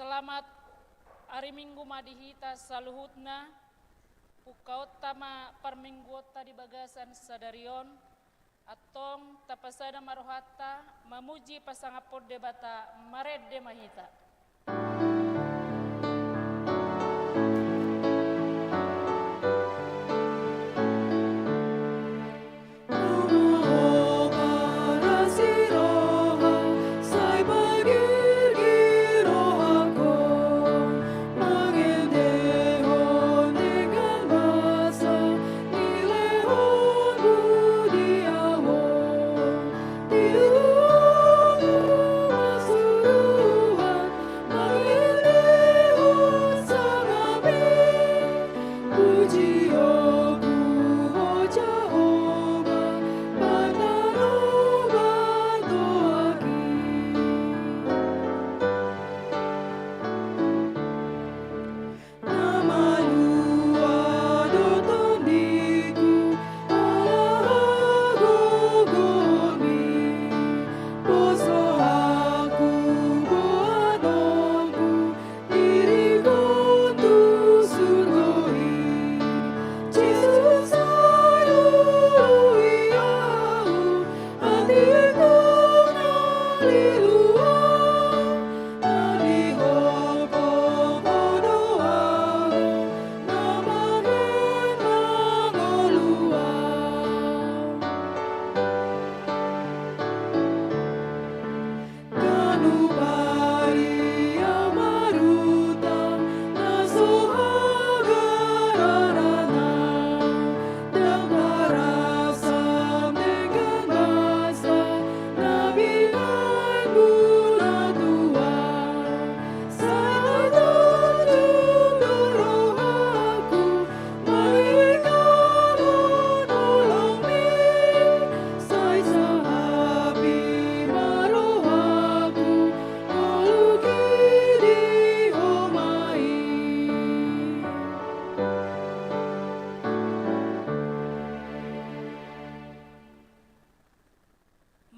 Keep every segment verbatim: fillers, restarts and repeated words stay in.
Selamat ari Minggu ma di hita saluhutna. Pungkaonta ma parmingguonta di bagasan sadari on. Antong tapasada ma rohanta mamuji pasangaphon Debata, marende ma hita.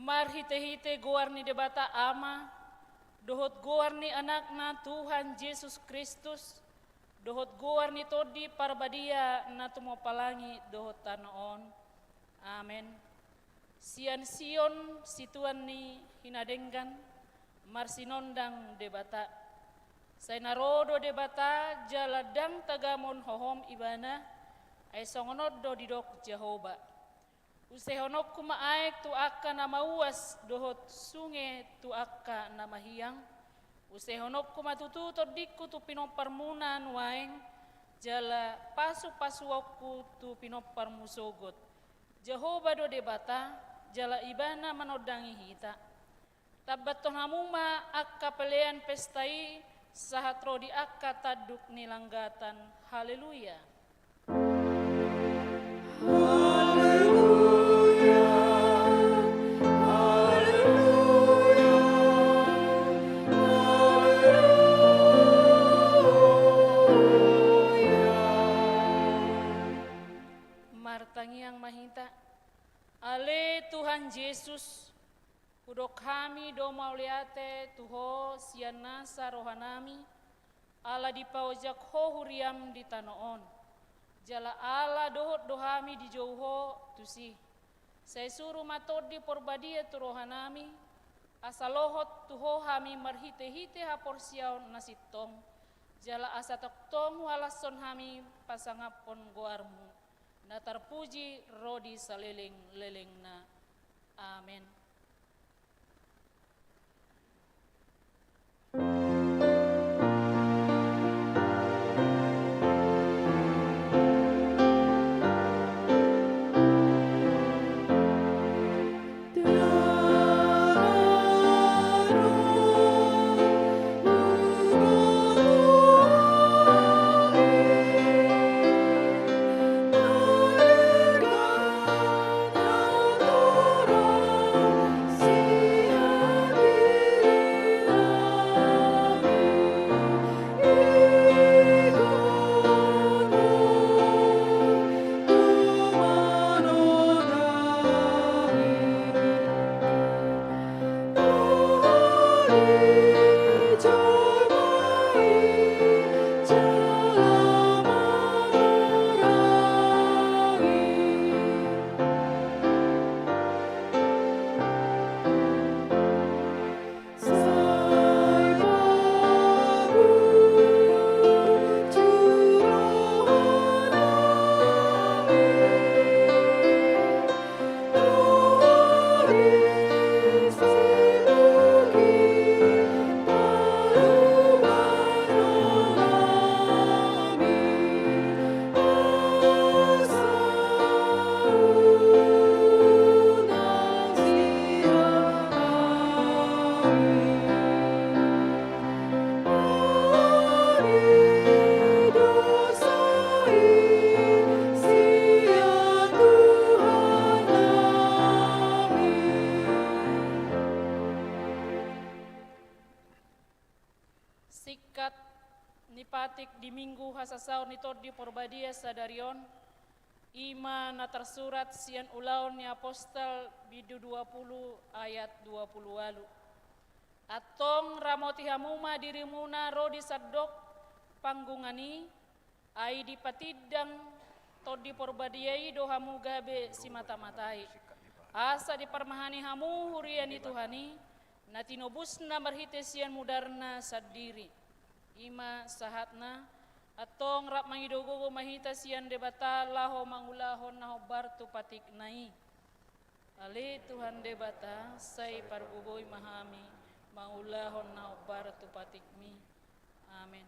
Marhitehite goar ni Debata Ama, dohot goar ni Anakna Tuhan Jesus Kristus, dohot goar ni Tondi Parbadia na tumompa langit dohot tano on. Amen. Sian Sion, situan ni hinadenggan, marsinondang Debata. Sai na ro do Debata, jala ndang tagamon hohom Ibana, ai songon on do didok Jahowa. Usehononku ma aek tu angka na mauas dohot sunge tu angka na mahiang. Usehononku ma tutu tondingku tu pinomparmuna nuaeng, jala pasupasuonku tu pinomparmu sogot. Jahowa do Debata, jala Ibana manondangi hita. Tambathon hamu ma angka pelean pesta i, sahat ro di angka tanduk ni langgatan. Haleluya. Haleluya, haleluya, haleluya. Martangiang ma hita. Ale Tuhan Jesus, hudok hami do mauliate tu Ho sian nasa rohanami, ala dipaojak Ho huriam di tano on. Jala ala dohot do hami dijou Ho tusi. Sai suru ma Tondi Parbadia tu rohanami, asa lohot tu Ho hami marhitehite haporseaon na sintong, jala asa tongtong huhalashon hami pasangaphon goarmu, na tarpuji ro di salelenglelengna. Amen. Patik di Minggu hasasaon ni Tondi Porbadia sadari on, i ma na tarsurat sian Ulaon ni Apostel bindu dua pulu ayat dua pulu ualu. Antong ramoti hamu ma dirimuna ro di sandok panggungan i, ai dipatindang Tondi Porbadia i do hamu gabe simata-matai, asa diparmahani hamu huria ni Tuhan i, na tinobusna marhite sian mudarna sandiri. I ma sahatna. Antong rap mangido gogo ma hita sian Debata laho mangulahon na hombar tu patikna i. Ale Tuhan Debata, sai pargogoi ma hami mangulahon na hombar tu patikmi. Amen.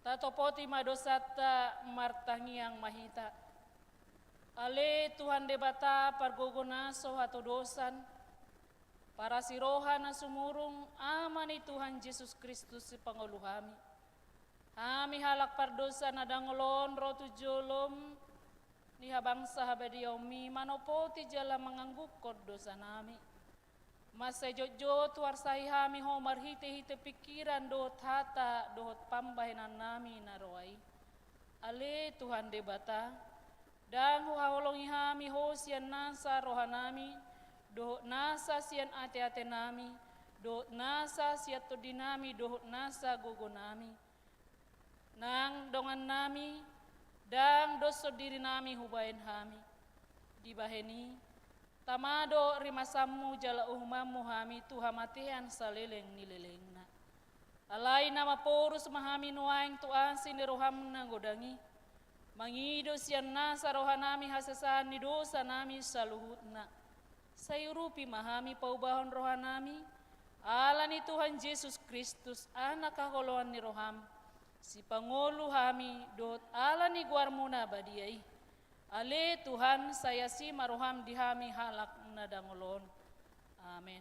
Tatopoti ma dosanta, martangiang ma hita. Ale Tuhan Debata, pargogo na so hatodosan, parasi roha na sumurung, Ama ni Tuhan Jesus Kristus, sipangolu hami. Hami halak pardosa na dangol on ro tu jolom ni habangsa habadiaonmi, manopoti jala manganggungkon dosanami. Mansai jotjot huarsahi hami Ho marhitehite pingkiran dohot hata dohot pambahenannami na roa i. Ale Tuhan Debata, ndang huhaholongi hami Ho sian nasa rohanami, dohot nasa sian ateatenami, dohot nasa sian tondinami, dohot nasa gogonami. Nang dongannami, ndang doshon dirinami hubahen hami. Dibahen i, tama do rimasanmu jala uhumanmu hami tu hamatean saleleng ni lelengna. Alai na maporus ma hami nuaeng tu asi ni roham na godang i, mangido sian nasa rohanami hasesaan ni dosanami saluhutna. Sai urupi ma hami paubahon rohanami, ala ni Tuhan Jesus Kristus, Anak haholongan ni roham, sipangolu hami dohot ala ni goarmu na badia i. Ale Tuhan, sai asi ma roham di hami halak na dangol on. Amen.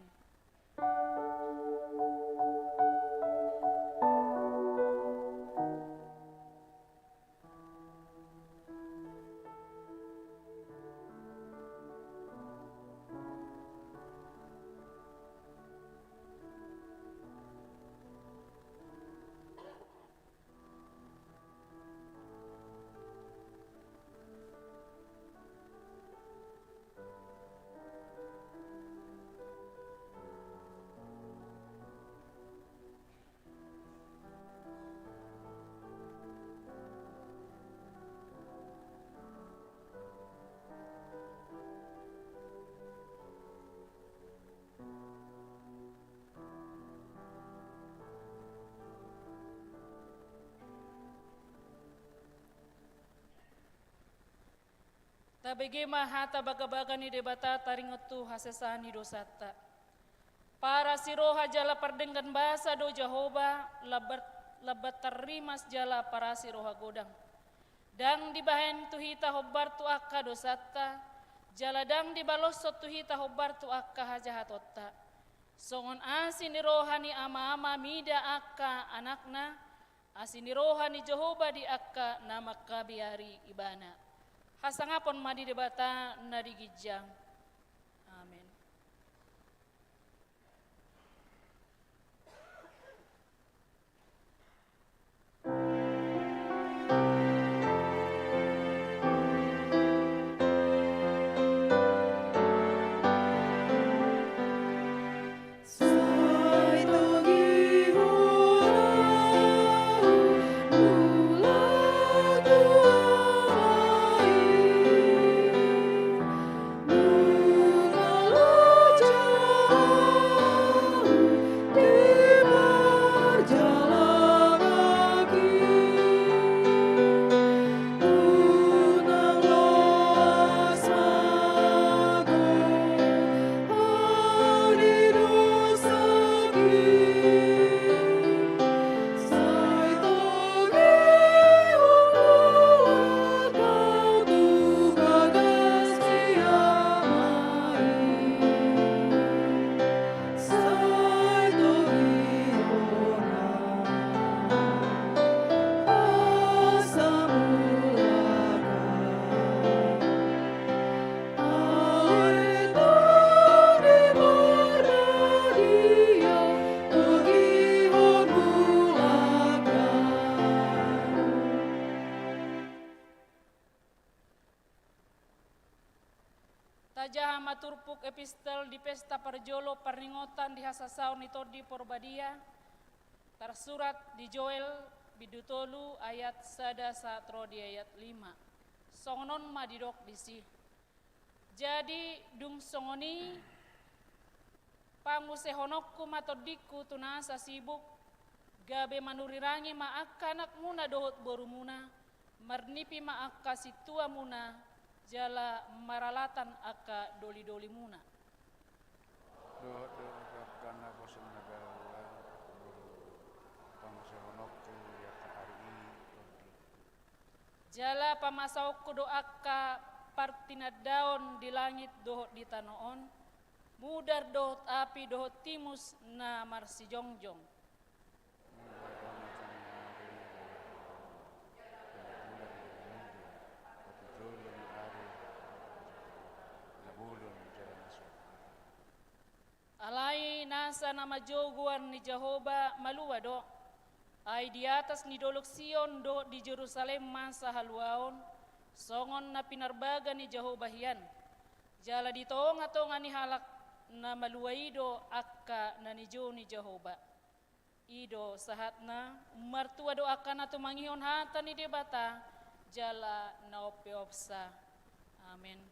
Tabege ma hata bagabaga ni Debata taringot tu hasesaan ni dosanta. Parasi roha jala pardenggan basa do Jahowa, lambat, lambat tarrimas jala parasi roha godang. Ndang dibahen tu hita hombar tu angka dosanta, jala ndang dibaloshon tu hita hombar tu angka hajahatonta. Songon asi ni roha ni ama-ama mida angka anakna, asi ni roha ni Jahowa di angka na mangkabiari ibana. Hasangapon ma di Debata na di ginjang. Amen. Tajaha ma turpuk epistel di pesta parjolo parningotan di hasasaor ni Tondi Porbadia, tarsurat di Joel bindu tolu ayat sada sahat ro di ayat lima. Songon on ma didok disi. Jadi, dung songon i, pangusehononku ma tondingku tu nasa sibuk, gabe manurirangi ma angka anakmuna dohot borumuna, marnipi ma angka sintuamuna, jala maralatan angka dolidolimuna. Dohot do angka na poso na gaula, pangusehononku di angka ari i tondingku. Jala pamasaonku do angka partinandaon di langit dohot di tano on, mudar dohot api dohot timus na marsijongjong. Mudar do mataniari, jala bulan do mudar, tapi jolo ni ari, na bolon jala na sopa. Alai nasa na manjou goar ni Jahowa malua do. Ai di atas ni dolok Sion dohot di Jerusalem ma sahaluaon, songon na pinarbaga ni Jahowa hian. Jala di tongatonga ni halak na malua i do angka na nijou ni Jahowa. I do sahatna. Martua do angka na tumangihon hata ni Debata jala na umpeopsa. Amen.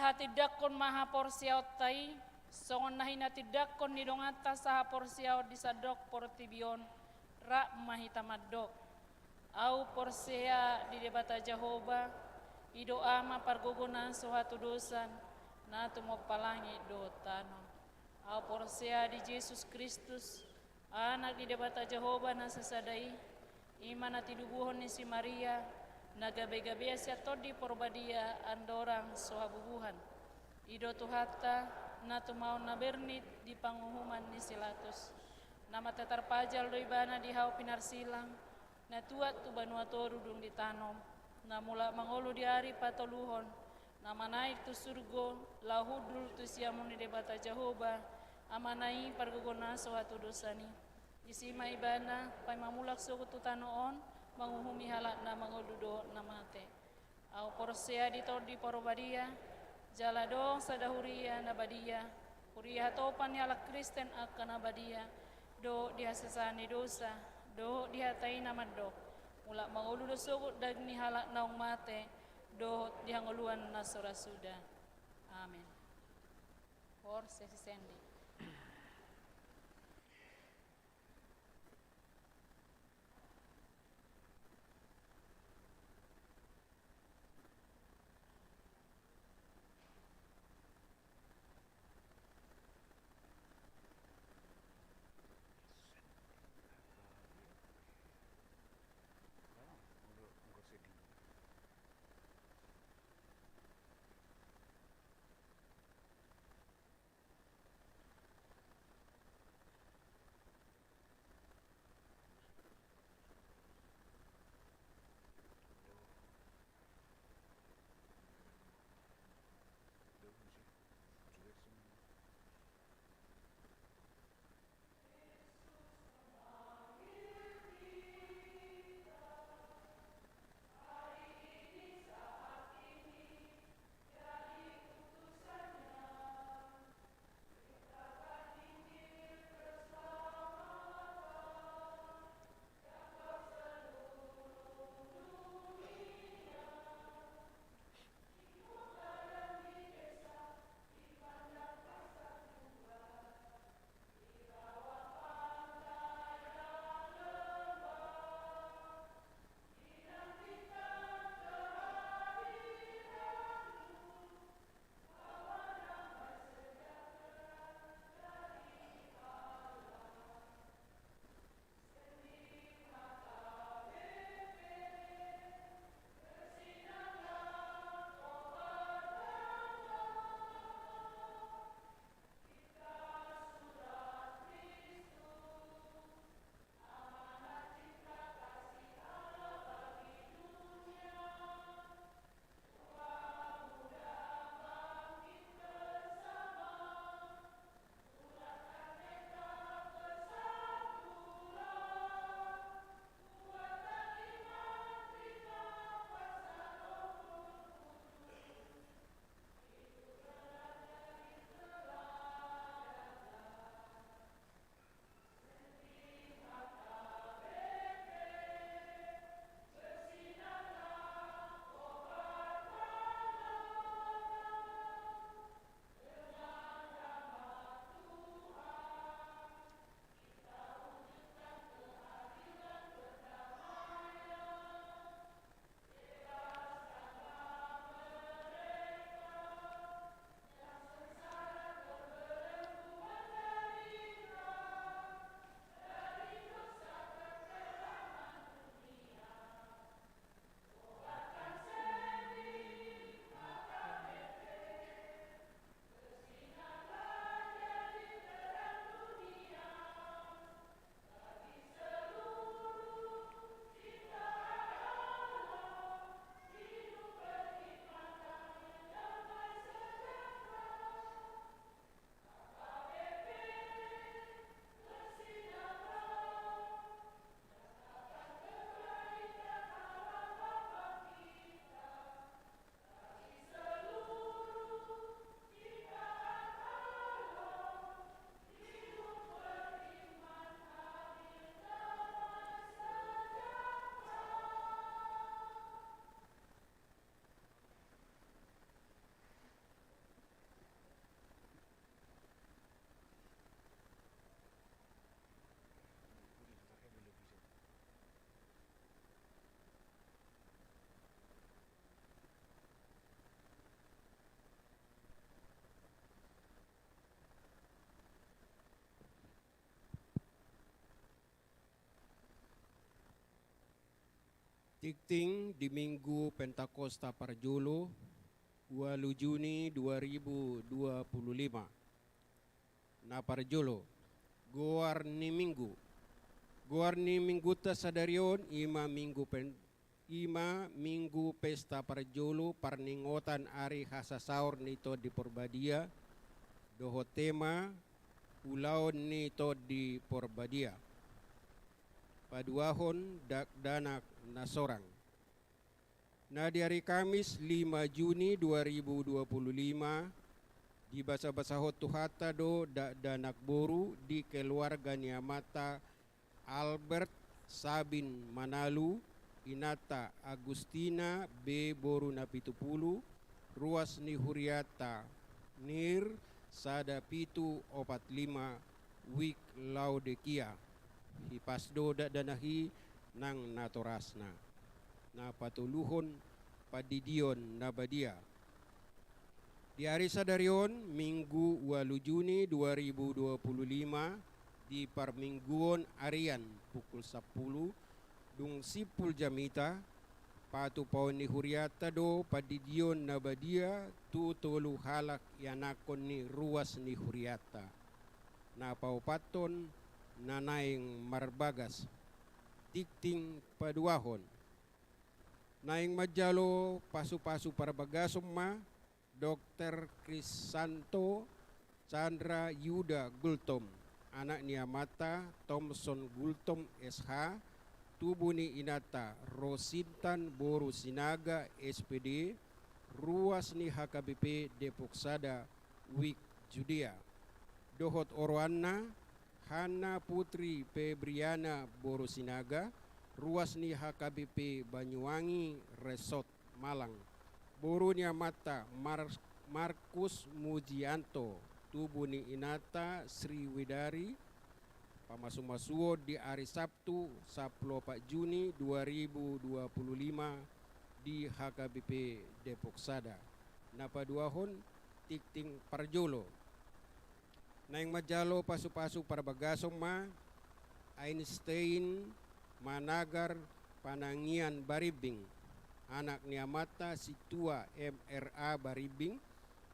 Hatindangkon ma haporseaonta i, songon na hinatindangkon ni donganta sahaporseaon di sandok portibi on, rap ma hita mandok. Au porsea di Debata Jahowa, i do Ama pargogo na so hatudosan, na tumompa langit dohot tano. Au porsea di Jesus Kristus, Anak ni Debata Jahowa na sasada i, i ma na tinubuhon ni si Maria, na gabegabean sian Tondi Porbadia andorang so habubuhan. I do Tuhanta, na tumaon na bernit di panguhuman ni si Pilatus. Na mate tarpajal do ibana di hau pinarsilang, na tuat tu banua toru dung ditanom, na mulak mangolu di ari patoluhon, na manaek tu surgo, laho hundul tu siamun ni Debata Jahowa, Amana i pargogo na so hatudosan i. Disi ma ibana, paima mulak sogot tu tano on, manguhumi halak na mangolu dohot na mate. Au porsea di Tondi Porbadia, jala adong sada huria na badia, huria hatopan ni halak Kristen angka na badia, dohot di hasesaan ni dosa, dohot di hata i na mandok, mulak mangolu do sogot daging ni halak naung mate, dohot di hangoluan na so ra suda. Amen. Porsea si Sendi. Tingting di Minggu Pentakosta parjolo, ualu Juni dua ribu dua puluh lima. Na parjolo, goar ni Minggu. Goar ni Minggunta sadari on i ma Minggu pen-, i ma Minggu pesta parjolo parningotan ari hasasaor ni Tondi Porbadia, dohot tema ulaon ni Tondi Porbadia. Paduahon dakdanak na sorang. Na di ari Kamis lima Juni dua ribu dua puluh lima, dibasabasahon Tuhanta do dakdanak boru di keluarga ni amanta Albert Sabin Manalu, inanta Agustina B boru Napitupulu, ruas ni hurianta Nir sada pitu opat lima, Wik Laodikia. Hipas do dakdanak i nang natorasna. Na patoluhon, pandidion na badia. Di ari sadari on, Minggu ualu Juni dua ribu dua puluh lima, di parmingguon arian pukul sampulu, dung simpul jamita, patupaon ni hurianta do pandidion na badia tu tolu halak ianakhon ni ruas ni hurianta. Na paopathon, na naeng marbagas. Tingting paduahon. Naeng manjalo pasupasu parbagason ma Dokter Krisanto Chandra Yuda Gultom, anak ni amanta Thomson Gultom S H, tubu ni inanta Rosintan boru Sinaga S P D, ruas ni H K B P Depok Sada, Wik Judea. Dohot oroanna, Hanna Putri Febriana boru Sinaga, ruas ni H K B P Banyuwangi, Resort Malang. Boru ni amanta Mar-, Markus Mujianto, tubu ni inanta Sri Widari. Pamasumasuon di ari Sabtu, sampulu opat Juni dua ribu dua puluh lima, di H K B P Depok Sada. Na paduahon, tingting parjolo. Naeng manjalo pasupasu parbagason ma Einstein Managar Panangian Barimbing, anak ni amanta Sintua M R A Barimbing,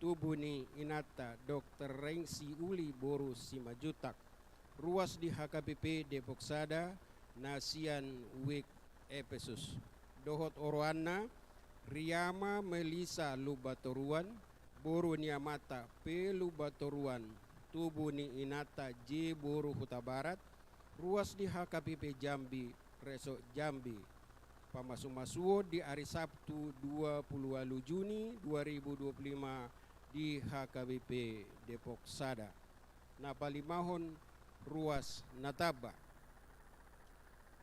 tubu ni inanta Dokter Rengsi Uli boru Simanjuntak, ruas di H K B P Depok Sada, na sian Wik Epesus. Dohot oroanna, Riama Melisa Lumbantoruan, boru ni amanta P Lumbantoruan, tubu ni inanta J boru Hutabarat, ruas di H K B P Jambi, Resort Jambi. Pamasumasuon di ari Sabtu dua puluh ualu Juni dua ribu dua puluh lima di H K B P Depok Sada. Na palimahon, ruas na tamba.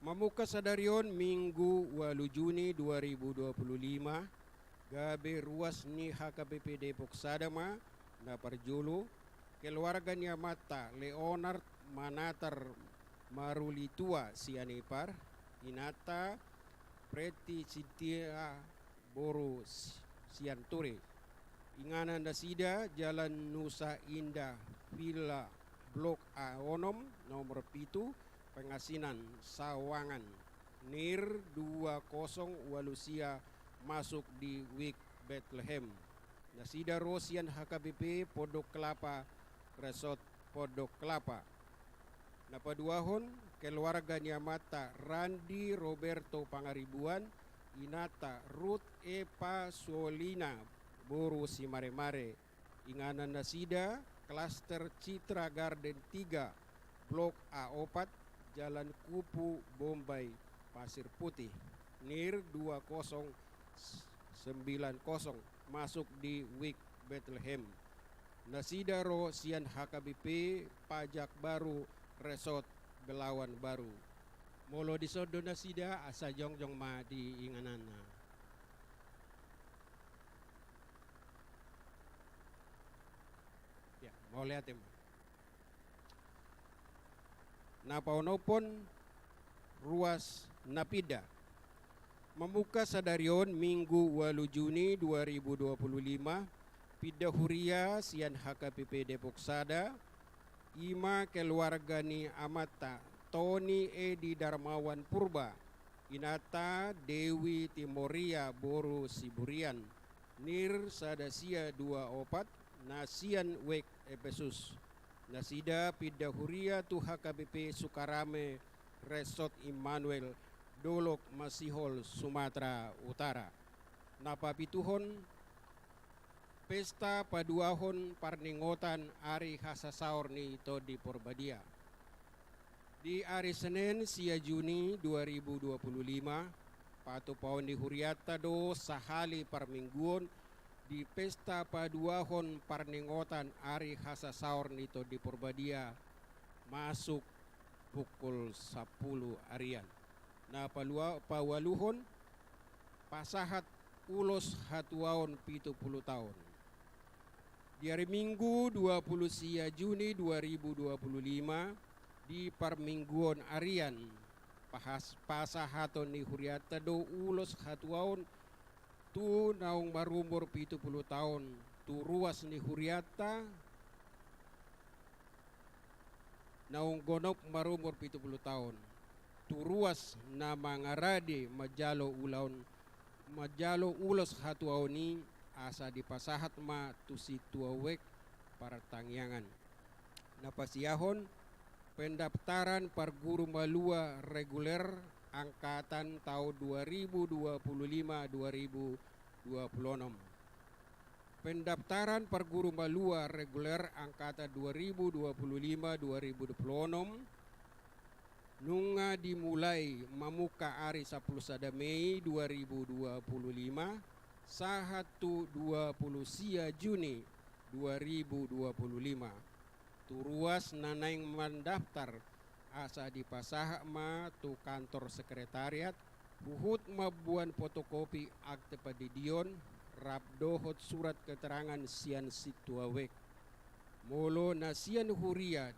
Mamungka sadari on Minggu ualu Juni dua ribu dua puluh lima, gabe ruas ni H K B P Depok Sada ma, na parjolo, keluarga ni amanta Leonard Manatar Marulitua Sianipar, inanta Preti Sintia boru Si-, Sianturi. Inganan nasida Jalan Nusa Indah Villa, Blok A onom, nomor pitu, Pengasinan, Sawangan. Nir dua kosong ualu sia, masuk di Wik Betlehem. Nasida ro sian H K B P Pondok Kelapa, Resort Pondok Kelapa. Na paduahon, keluarga ni amanta Randi Roberto Pangaribuan, inanta Ruth Epa Suolina boru Simaremare. Inganan nasida, Klaster Citra Garden tiga, Blok A opat, Jalan Kupu, Bombay, Pasir Putih. Nir dua kosong sembilan kosong, masuk di Wik Betlehem. Nasida ro sian H K B P Pajak Baru, Resort Belawan Baru. Molo dison do nasida, asa jongjong ma di ingananna. Ya, mauliate ma. Na paonomhon, ruas na pinda. Mamungka sadari on Minggu ualu Juni dua ribu dua puluh lima, pinda huria sian H K B P Depok Sada, i ma keluarga ni amanta Tony Edi Darmawan Purba, Inanta Dewi Timoria boru Siburian, nir sada sia dua opat, na sian wijk Epesus. Nasida pinda huria tu H K B P Sukarame, Resort Immanuel, Dolok Masihol, Sumatera Utara. Na papituhon, pesta paduahon parningotan ari hasasaor ni Tondi Porbadia. Di ari Senen sia Juni dua ribu dua puluh lima, patupaon ni hurianta do sahali parmingguon di pesta paduahon parningotan ari hasasaor ni Tondi Porbadia, masuk pukul sampulu arian. Na palua-, paualuhon, pasahat ulos hatuaon pitu pulu taon. Di ari Minggu dua pulu sia Juni dua ribu dua puluh lima, di parmingguon arian, pahas-, pasahaton ni hurianta do ulos hatuaon tu naung marumur pitu pulu taon, tu ruas ni hurianta, naung gonop marumur pitu pulu taon, tu ruas na mangarade manjalo ulaon, manjalo ulos hatuaon i, asa dipasahat ma tu sintua wijk partangiangan. Na pasiahon, pendaftaran parguru malua reguler angkatan taon dua ribu dua puluh lima dua ribu dua puluh enam. Pendaftaran parguru malua reguler angkatan dua ribu dua puluh lima dua ribu dua puluh enam nunga dimulai mamungka ari sampulu sada Mei dua ribu dua puluh lima sahat tu dua puluh sia Juni dua ribu dua puluh lima. Tu ruas na naeng mandaftar, asa dipasahat ma tu kantor sekretariat, huhut mamboan fotokopi akte pandidion, rap dohot surat keterangan sian sintua wijk. Molo na sian huria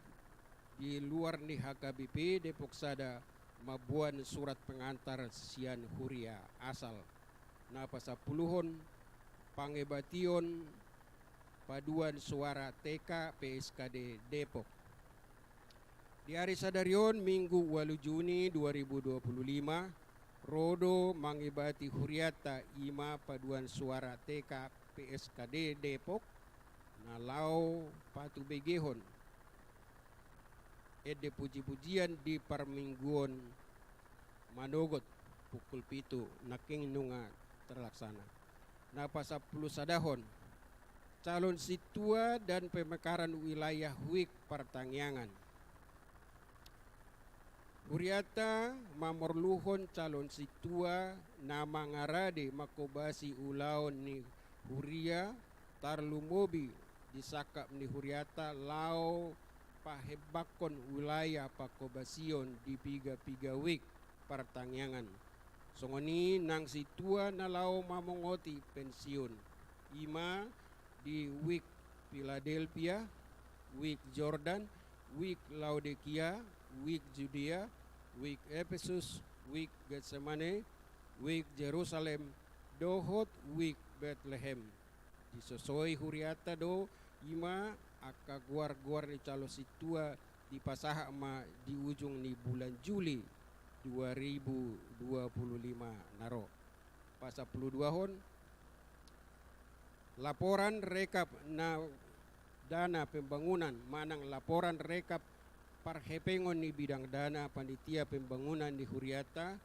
di luar ni H K B P Depok Sada, mamboan surat pengantar sian huria asal. Na pasampuluhon, pangebation paduan suara T K P S K D Depok. Di ari sadari on, Minggu ualu Juni dua ribu dua puluh lima, ro do mangebati hurianta, i ma paduan suara T K P S K D Depok, na laho patubegehon ende pujipujian di parmingguon manogot pukul pitu, nangkin nunga terlaksana. Na pasampulu sadahon, calon sintua dan pemekaran wilayah wijk partangiangan. Hurianta mamorluhon calon sintua na mangarade manghobasi ulaon ni huria, tarlumobi di sangkap ni hurianta laho pahembangkon wilayah panghobasion di piga-piga wijk partangiangan. Songon i nang sintua na laho mamongoti pensiun, i ma di wijk Piladelpia, wijk Jordan, wijk Laodikia, wijk Judea, wijk Epesus, wijk Getsemane, wijk Jerusalem, dohot wijk Betlehem. Disosoi hurianta do, i ma angka goar-goar ni calon sintua dipasahat ma di ujung ni bulan Juli dua ribu dua puluh lima na ro. Pasampulu duahon, laporan rekap na dana pembangunan manang laporan rekap parhepengon ni bidang dana panitia pembangunan ni hurianta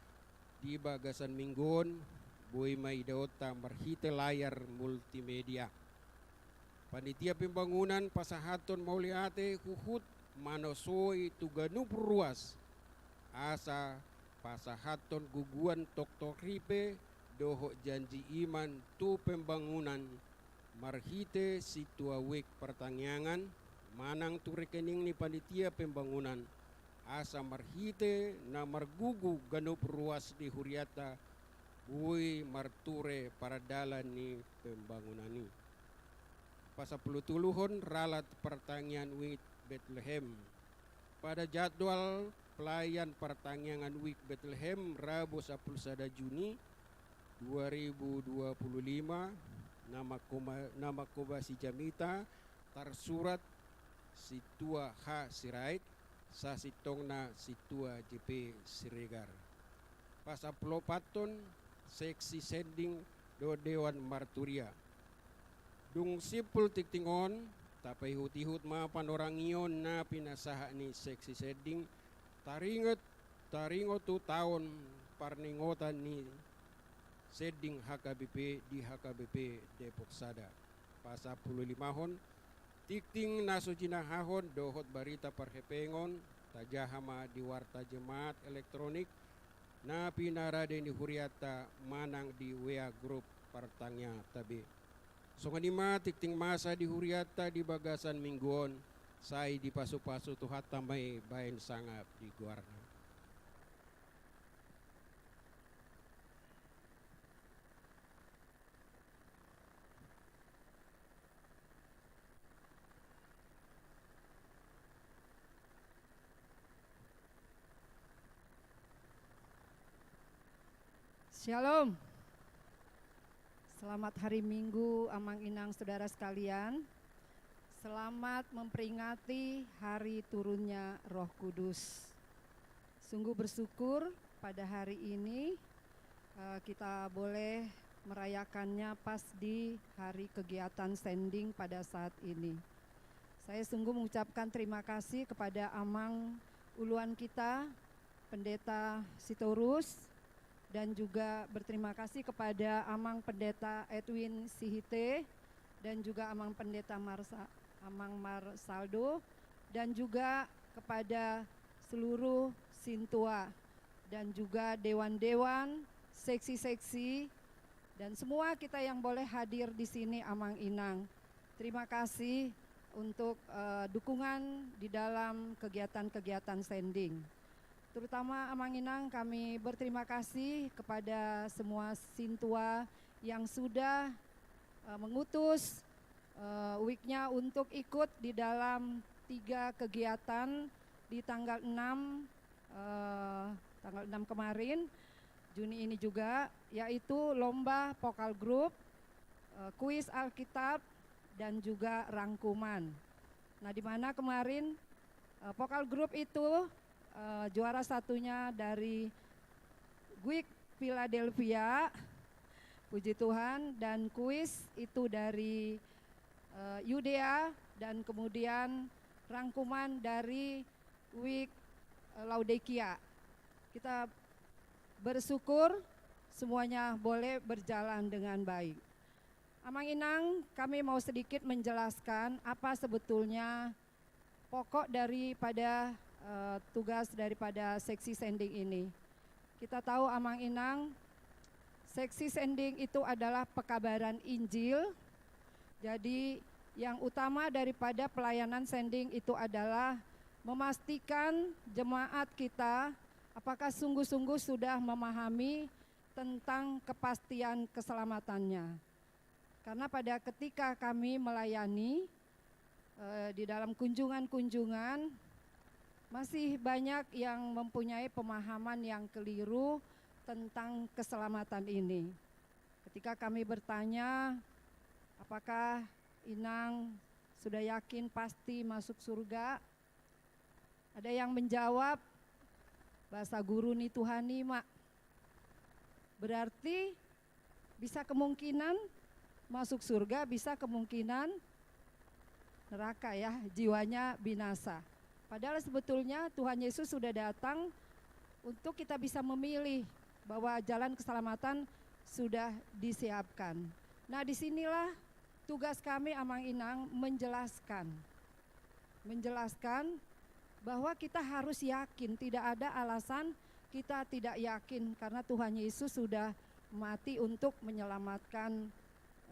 di bagasan minggu on, boi ma idaonta marhite layar multimedia. Panitia pembangunan pasahathon mauliate huhut manosoi tu ganup ruas, asa pasahathon guguan toktok ripe dohot janji iman tu pembangunan marhite sintua wijk partangiangan manang tu rekening ni panitia pembangunan, asa marhite na margugu ganup ruas ni hurianta boi marture parandalan ni pembangunan i. Pasampulu toluhon, ralat partangiangan wijk Betlehem. Pada jadwal pelayan partangiangan wijk Betlehem Rabu sampulu sada Juni dua ribu dua puluh lima, na mangkoba-, na manghobasi jamita tarsurat Sintua H Sirait, sasintongna Sintua J P Siregar. Pasampuluopathon, seksi sending dohot dewan marturia. Dung simpul tingting on, tapaihut-ihut ma panorangion na pinasahat ni seksi sending, taringot, taringot tu taon parningotan ni sending H K B P di H K B P Depok Sada. Pasampululimahon, tingting na so jinahahon dohot barita parhepengon, tajaha ma di warta jemaat elektronik na pinarade ni hurianta manang di W A grup partangianganta be. Songon i ma tingting masa di hurianta di bagasan minggu on, sai dipasu-pasu Tuhanta ma i baen sangap di goarna. Shalom. Selamat hari Minggu, Amang Inang, saudara sekalian. Selamat memperingati hari turunnya Roh Kudus. Sungguh bersyukur pada hari ini, eh, kita boleh merayakannya pas di hari kegiatan sending pada saat ini. Saya sungguh mengucapkan terima kasih kepada Amang Uluan kita, Pendeta Sitorus, dan juga berterima kasih kepada Amang Pendeta Edwin Sihite, dan juga Amang Pendeta Marsa-, Amang Marsaldo, dan juga kepada seluruh sintua, dan juga dewan-dewan, seksi-seksi, dan semua kita yang boleh hadir di sini, Amang Inang. Terima kasih untuk, eh, dukungan di dalam kegiatan-kegiatan sending. Terutama, Amang Inang, kami berterima kasih kepada semua sintua yang sudah, eh, mengutus, eh, wiknya untuk ikut di dalam tiga kegiatan di tanggal enam, eh, tanggal enam kemarin, Juni ini juga, yaitu lomba vokal group, eh, kuis Alkitab, dan juga rangkuman. Nah, di mana kemarin, eh, vokal group itu, eh, juara satunya dari Guik Philadelphia, puji Tuhan, dan kuis itu dari, eh, Yudea, dan kemudian rangkuman dari Wik, eh, Laodikia. Kita bersyukur semuanya boleh berjalan dengan baik. Amang Inang, kami mau sedikit menjelaskan apa sebetulnya pokok daripada, eh, tugas daripada seksi sending ini. Kita tahu, Amang Inang, seksi sending itu adalah pekabaran Injil. Jadi, yang utama daripada pelayanan sending itu adalah memastikan jemaat kita apakah sungguh-sungguh sudah memahami tentang kepastian keselamatannya. Karena pada ketika kami melayani, eh, di dalam kunjungan-kunjungan, masih banyak yang mempunyai pemahaman yang keliru tentang keselamatan ini. Ketika kami bertanya, "Apakah Inang sudah yakin pasti masuk surga?" Ada yang menjawab, "Basa guru ni Tuhan i ma." Berarti bisa kemungkinan masuk surga, bisa kemungkinan neraka, ya, jiwanya binasa. Padahal sebetulnya Tuhan Yesus sudah datang untuk kita bisa memilih bahwa jalan keselamatan sudah disiapkan. Nah, disinilah tugas kami, Amang Inang, menjelaskan. Menjelaskan bahwa kita harus yakin, tidak ada alasan kita tidak yakin, karena Tuhan Yesus sudah mati untuk menyelamatkan,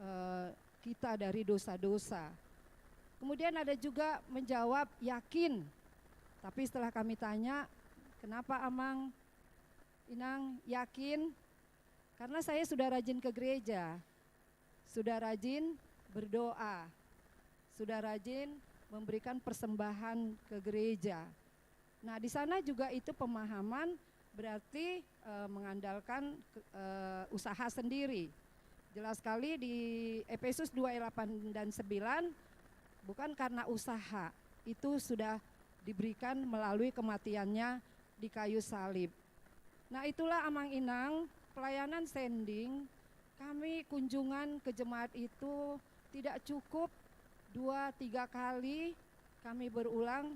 eh, kita dari dosa-dosa. Kemudian ada juga menjawab yakin. Tapi setelah kami tanya, "Kenapa Amang Inang yakin?" "Karena saya sudah rajin ke gereja, sudah rajin berdoa, sudah rajin memberikan persembahan ke gereja." Nah, di sana juga itu pemahaman berarti, eh, mengandalkan ke-, eh, usaha sendiri. Jelas sekali di Efesus dua ayat delapan dan sembilan, bukan karena usaha, itu sudah diberikan melalui kematiannya di kayu salib. Nah, itulah Amang Inang, pelayanan sending, kami kunjungan ke jemaat itu tidak cukup dua tiga kali kami berulang,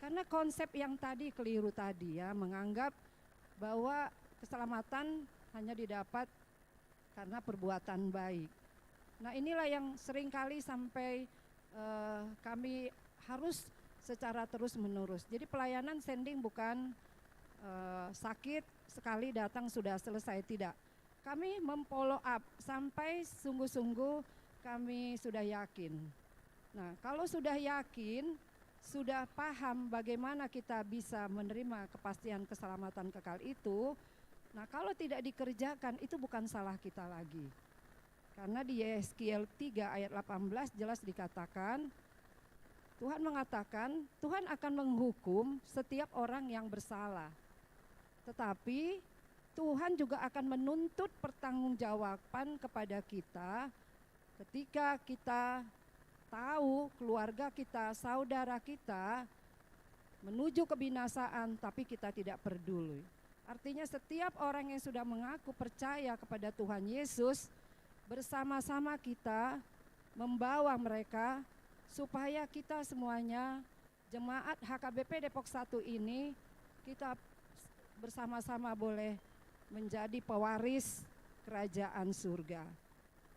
karena konsep yang tadi keliru tadi, ya, menganggap bahwa keselamatan hanya didapat karena perbuatan baik. Nah, inilah yang seringkali sampai, eh, kami harus secara terus-menerus. Jadi, pelayanan sending bukan, eh, sakit sekali datang sudah selesai, tidak. Kami memfollow up sampai sungguh-sungguh kami sudah yakin. Nah, kalau sudah yakin, sudah paham bagaimana kita bisa menerima kepastian keselamatan kekal itu, nah, kalau tidak dikerjakan, itu bukan salah kita lagi. Karena di Yeskiel tiga ayat delapan belas jelas dikatakan, Tuhan mengatakan, Tuhan akan menghukum setiap orang yang bersalah. Tetapi Tuhan juga akan menuntut pertanggungjawaban kepada kita ketika kita tahu keluarga kita, saudara kita menuju kebinasaan, tapi kita tidak peduli. Artinya, setiap orang yang sudah mengaku percaya kepada Tuhan Yesus, bersama-sama kita membawa mereka supaya kita semuanya jemaat H K B P Depok satu ini, kita bersama-sama boleh menjadi pewaris kerajaan surga.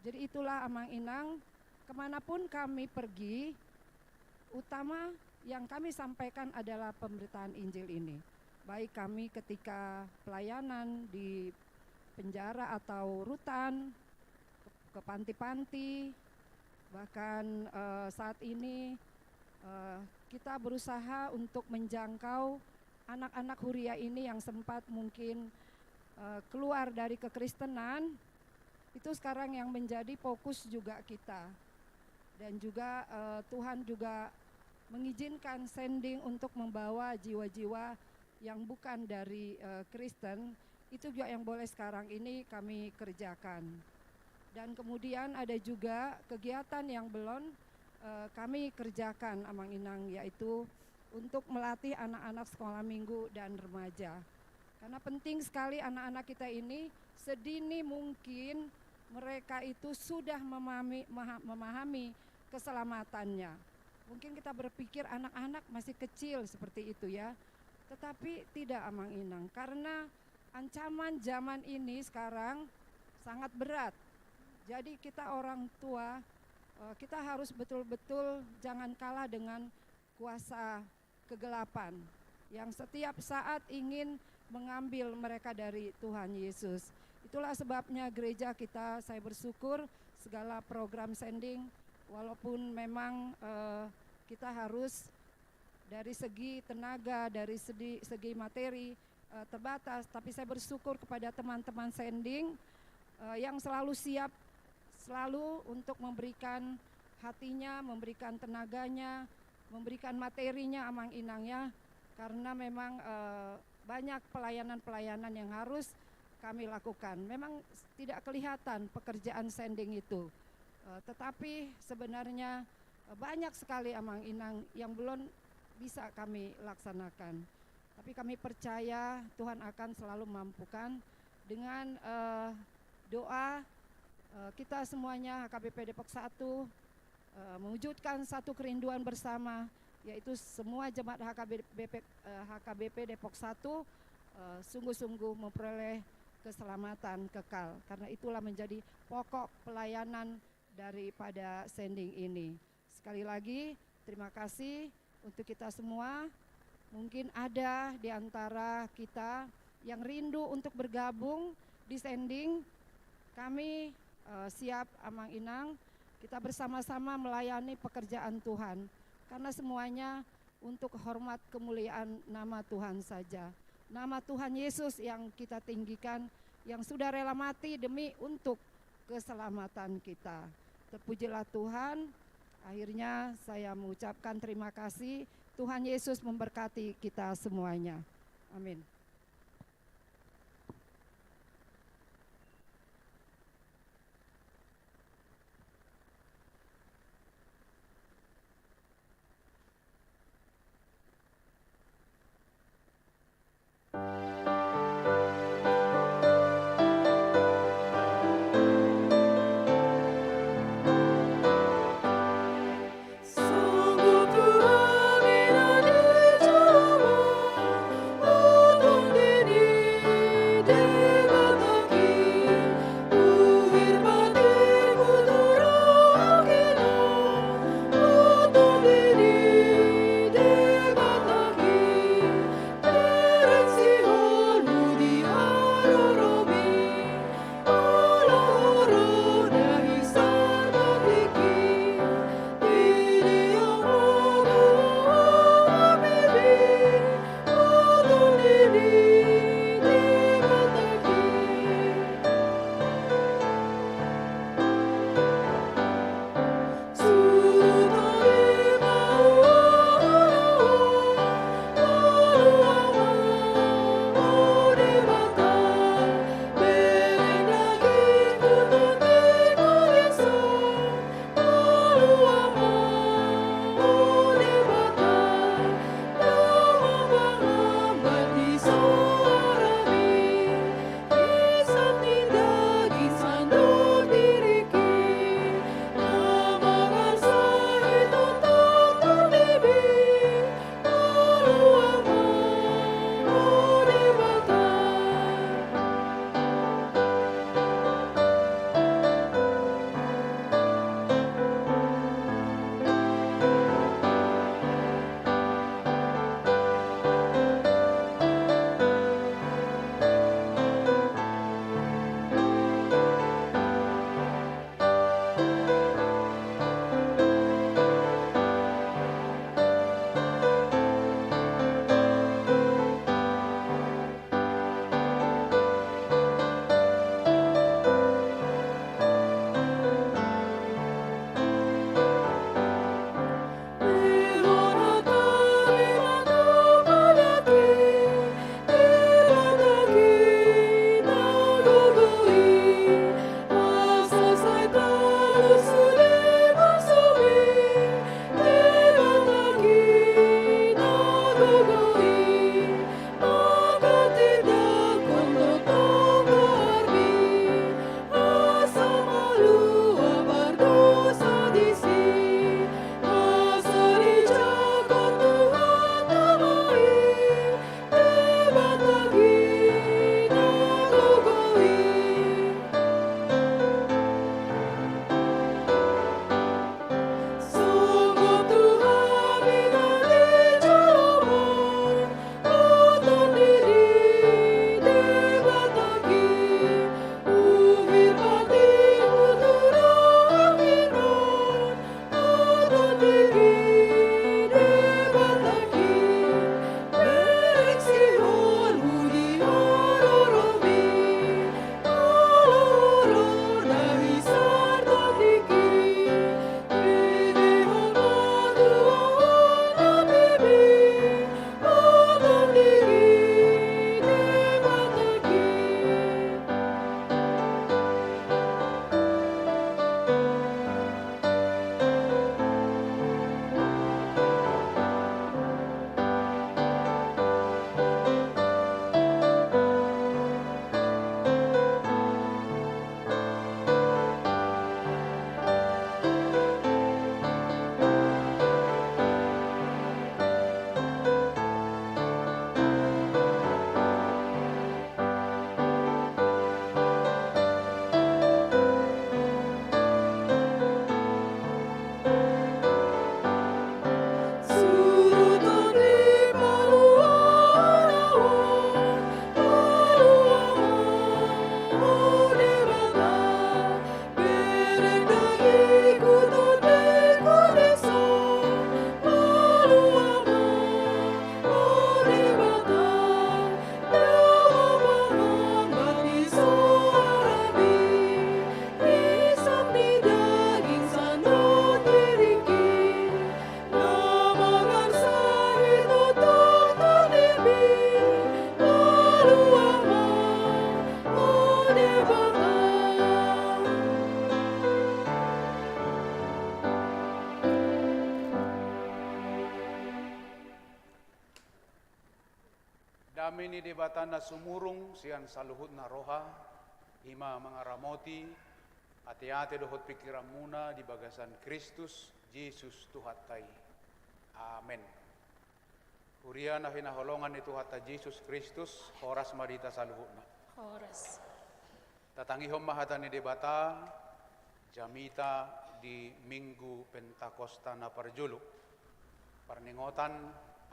Jadi, itulah Amang Inang, kemanapun kami pergi, utama yang kami sampaikan adalah pemberitaan Injil ini. Baik kami ketika pelayanan di penjara atau rutan, ke, ke panti-panti, bahkan, eh, saat ini, eh, kita berusaha untuk menjangkau anak-anak Huria ini yang sempat mungkin, eh, keluar dari kekristenan, itu sekarang yang menjadi fokus juga kita. Dan juga, eh, Tuhan juga mengizinkan sending untuk membawa jiwa-jiwa yang bukan dari, eh, Kristen, itu juga yang boleh sekarang ini kami kerjakan. Dan kemudian ada juga kegiatan yang belum, eh, kami kerjakan, Amang Inang, yaitu untuk melatih anak-anak sekolah minggu dan remaja. Karena penting sekali anak-anak kita ini sedini mungkin mereka itu sudah memahami, maha-, memahami keselamatannya. Mungkin kita berpikir anak-anak masih kecil seperti itu, ya. Tetapi tidak, Amang Inang, karena ancaman zaman ini sekarang sangat berat. Jadi, kita orang tua, eh, kita harus betul-betul jangan kalah dengan kuasa kegelapan yang setiap saat ingin mengambil mereka dari Tuhan Yesus. Itulah sebabnya gereja kita, saya bersyukur, segala program sending, walaupun memang, eh, kita harus dari segi tenaga, dari segi, segi materi, eh, terbatas, tapi saya bersyukur kepada teman-teman sending, eh, yang selalu siap, selalu untuk memberikan hatinya, memberikan tenaganya, memberikan materinya, Amang Inang, ya, karena memang, eh, banyak pelayanan-pelayanan yang harus kami lakukan. Memang tidak kelihatan pekerjaan sending itu, eh, tetapi sebenarnya, eh, banyak sekali, Amang Inang, yang belum bisa kami laksanakan. Tapi kami percaya Tuhan akan selalu mampukan dengan, eh, doa, eh, kita semuanya H K B P Depok satu, eh, mewujudkan satu kerinduan bersama, yaitu semua jemaat H K B P, eh, H K B P Depok satu, eh, sungguh-sungguh memperoleh keselamatan kekal. Karena itulah menjadi pokok pelayanan daripada sending ini. Sekali lagi, terima kasih untuk kita semua. Mungkin ada di antara kita yang rindu untuk bergabung di sending. Kami, eh, siap, Amang Inang. Kita bersama-sama melayani pekerjaan Tuhan. Karena semuanya untuk hormat kemuliaan nama Tuhan saja. Nama Tuhan Yesus yang kita tinggikan, yang sudah rela mati demi untuk keselamatan kita. Terpujilah Tuhan. Akhirnya saya mengucapkan terima kasih. Tuhan Yesus memberkati kita semuanya. Amin. Dame ni Debata na sumurung sian saluhutna roha, i ma mangaramoti ateate dohot pingkiranmuna di bagasan Kristus Jesus Tuhanta i. Amen. Huria na hinaholongan ni Tuhanta Jesus Kristus, horas ma di hita saluhutna. Horas. Tatangihon ma hata ni Debata, jamita di Minggu Pentakosta na parjolo, parningotan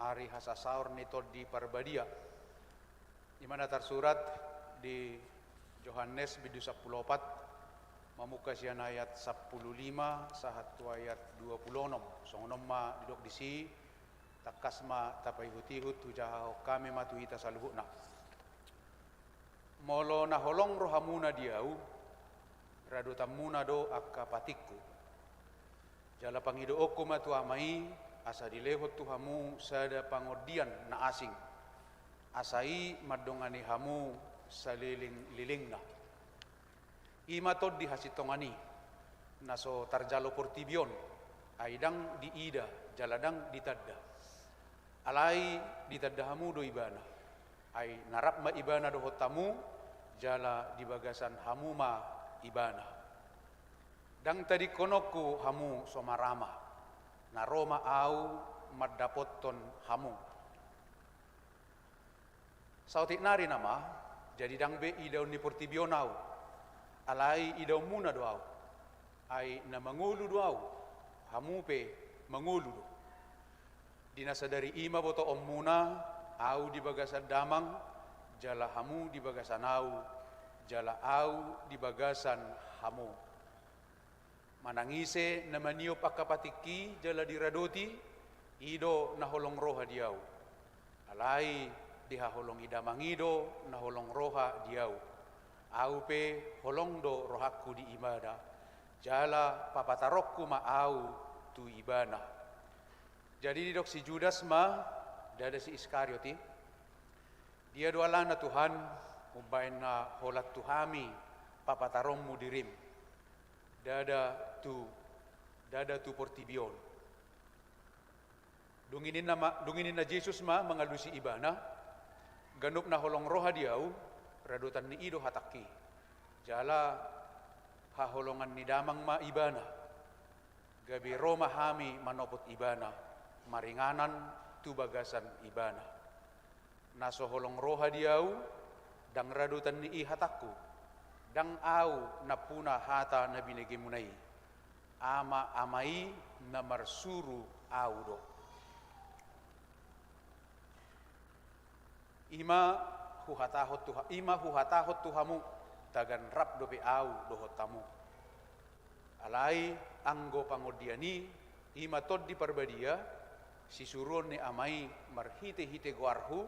ari hasasaor ni Tondi Parbadia. I ma na tarsurat di Johannes bindu sampulu opat, mamungka sian ayat sampulu lima sahat tu ayat dua pulu onom. Songon on ma didok disi, tangkas ma tapaihutihut, hujahahon hami ma tu hita saluhutna. Molo na holong rohamuna di ahu, radotanmuna do angka patikku. Jala pangidoonku ma tu Ama i, asa dilehon tu hamu sada pangondian na asing, asa i mandongani hamu salelenglelengna. I ma Tondi hasintongan i, na so tarjalo portibi on, ai ndang diida jala ndang ditanda. Alai ditanda hamu do Ibana, ai na rap ma Ibana dohot hamu, jala di bagasan hamu ma Ibana. Ndang tadingkononku hamu so marama, na ro ma ahu mandapothon hamu. Saotik nari nama, jadi ndang be idaon ni portibi on ahu, alai idaonmuna do ahu. Ai na mangolu do ahu, hamu pe mangolu do. Di na sadari i ma botoonmuna, ahu di bagasan Damang, jala hamu di bagasan ahu, jala ahu di bagasan hamu. Manang ise na maniop angka patikki jala diradoti, i do na holong roha di ahu. Alai dihaholongi Damang i do na holong roha di ahu. Ahu pe holong do rohangku di Ibana, jala papataronku ma ahu tu Ibana. Jadi didok si Judas ma, ndada si Iskariot i, dia do alana Tuhan, umbaen na holan tu hami papataronmu dirim, ndada tu, ndada tu portibi on. Dung i ninna ma, dung i ninna Jesus ma mangalusi ibana, ganup na holong roha di ahu, radotan ni i do hatangki. Jala haholongan ni Damang ma Ibana. Gabe ro ma hami manopot Ibana, maringanan tu bagasan Ibana. Na so holong roha di ahu, ndang radotan ni i hatangku, ndang ahu nampuna hata na binegemuna i, ama Ama i na marsuru ahu do. I ma huhatahon tu ha-, i ma huhatahon tu hamu, tagan rap dope ahu dohot hamu. Alai anggo pangondian i, i ma Tondi Parbadia, sisuruon ni Ama i marhitehite goarhu,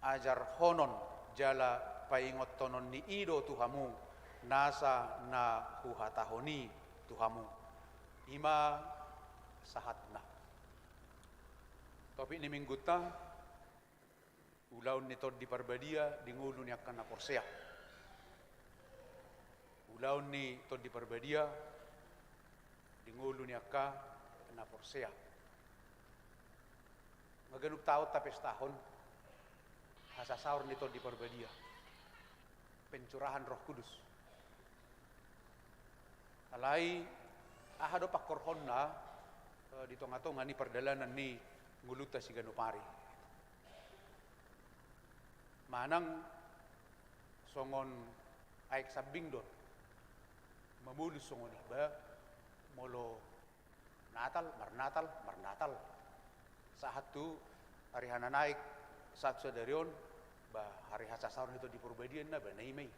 ajarhonon jala paingothonon ni i do tu hamu nasa na huhatahon i tu hamu. I ma sahatna. Topik ni minggunta, ulaon ni Tondi Parbadia di ngolu ni angka na porsea. Ulaon ni Tondi Parbadia di ngolu ni angka na porsea. Nga ganup taon tapestahon hasasaor ni Tondi Parbadia, pencurahan Roh Kudus. Alai aha do pangkorhonna, eh, di tongatonga ni pardalanan ni ngolunta siganup ari? Manang songon aek sambing do on, mamolus songon i, ba, molo Natal, marnatal, marnatal. Sahat tu ari hananaek, sahat tu sadari on, ba, ari hasasaor ni Tondi Parbadia ninna, ba, na i ma i.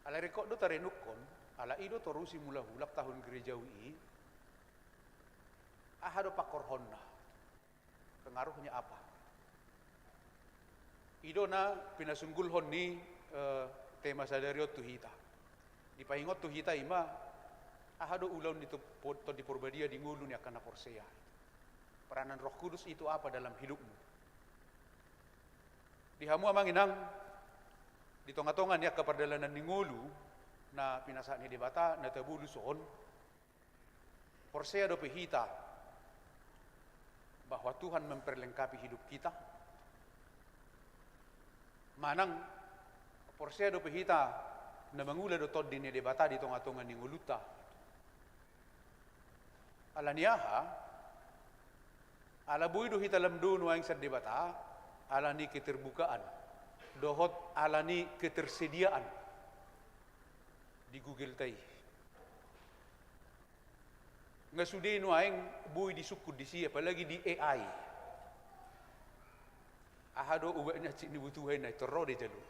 Alai ringkot do tarenungkon, ala i do torusi mulak-mulak tahun gerejawi i, aha do pangkorhonna? Pengaruhnya apa? I do na pinasunggulhon ni, eh, tema sadari on tu hita. Dipaingot tu hita i ma, aha do ulaon ni to-, po-, Tondi Parbadia di ngolu ni angka na porsea. Peranan Roh Kudus itu apa dalam hidupmu? Di hamu amang inang, di tongatonga ni angka pardalanan ni ngolu na pinasahat ni Debata, na tabolus on, porsea dope hita bahwa Tuhan memperlengkapi hidup kita, Manang porsea dope hita na mangula do Tondi ni Debata di tonga-tonga ni ngolunta. Ala ni aha? Ala boi do hita lam dao nuaeng sian Debata, ala ni keterbukaan dohot ala ni ketersediaan di Google-ta i. Nga sude nuaeng boi disungkun disi, apalagi di A I. Aha do ubatna hansit ni butuha i, na tor ro do i jalo.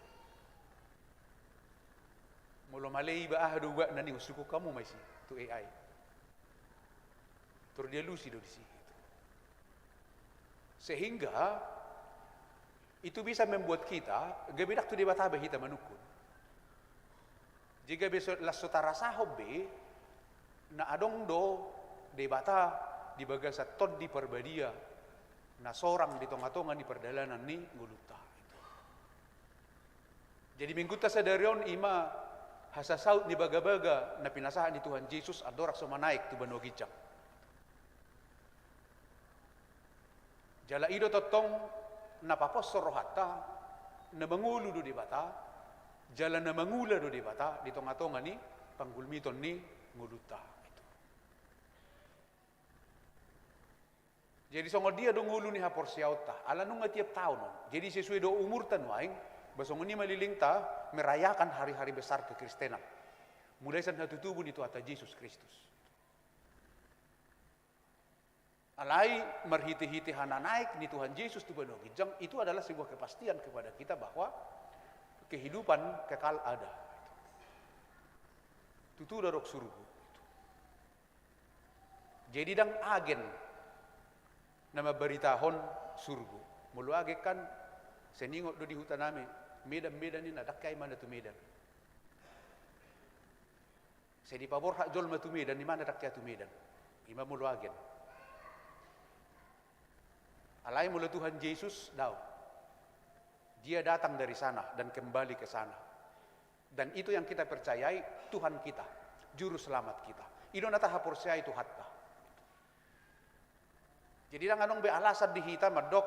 Molo male iba aha do ubatna ninna, sungkun hamu ma disi tu A I. Tor dialusi do disi. Sehingga itu bisa membuat kita gabe ndang tu Debata be hita manungkun. Jadi gabe so, las so tarasahon be na adong do Debata di bagasan Tondi Parbadia na sorang di tonga-tonga ni pardalanan ni ngolunta. Jadi minggunta sadari on i ma hasasaut ni bagabaga na pinasahat ni Tuhan Jesus andorang so manaek tu banua ginjang. Jala i do tongtong na paposhon rohanta, na mangolu do Debata, jala na mangula do Debata di tonga-tonga ni panggulmiton ni ngolunta. Jadi songon dia do ngolu ni haporseaonta, ala nunga tiap taon on. Jadi sesuai do umurta nuaeng, ba songon i ma lelengta merayakan hari-hari besar kekristenan. Mulai sian hatutubu ni Tuhanta Jesus Kristus. Alai marhite-hite hananaek ni Tuhan Jesus tu banua ginjang, itu adalah sebuah kepastian kepada kita bahwa kehidupan kekal ada. Tutu do adong surgo. Jadi ndang agen na mambaritahon surgo. Molo agen kan, sai ningot do di hutanami, Medan, Medan ninna, ndang hea imana tu Medan. Sai dipaborhat jolma tu Medan, imana ndang hea tu Medan. I ma molo agen. Alai molo Tuhan Jesus, daong. Dia datang dari sana dan kembali ke sana. Dan itu yang kita percayai, Tuhan kita, Juru Selamat kita. I do na tahaporseai Tuhanta. Jadi ndang adong be alasan di hita mandok,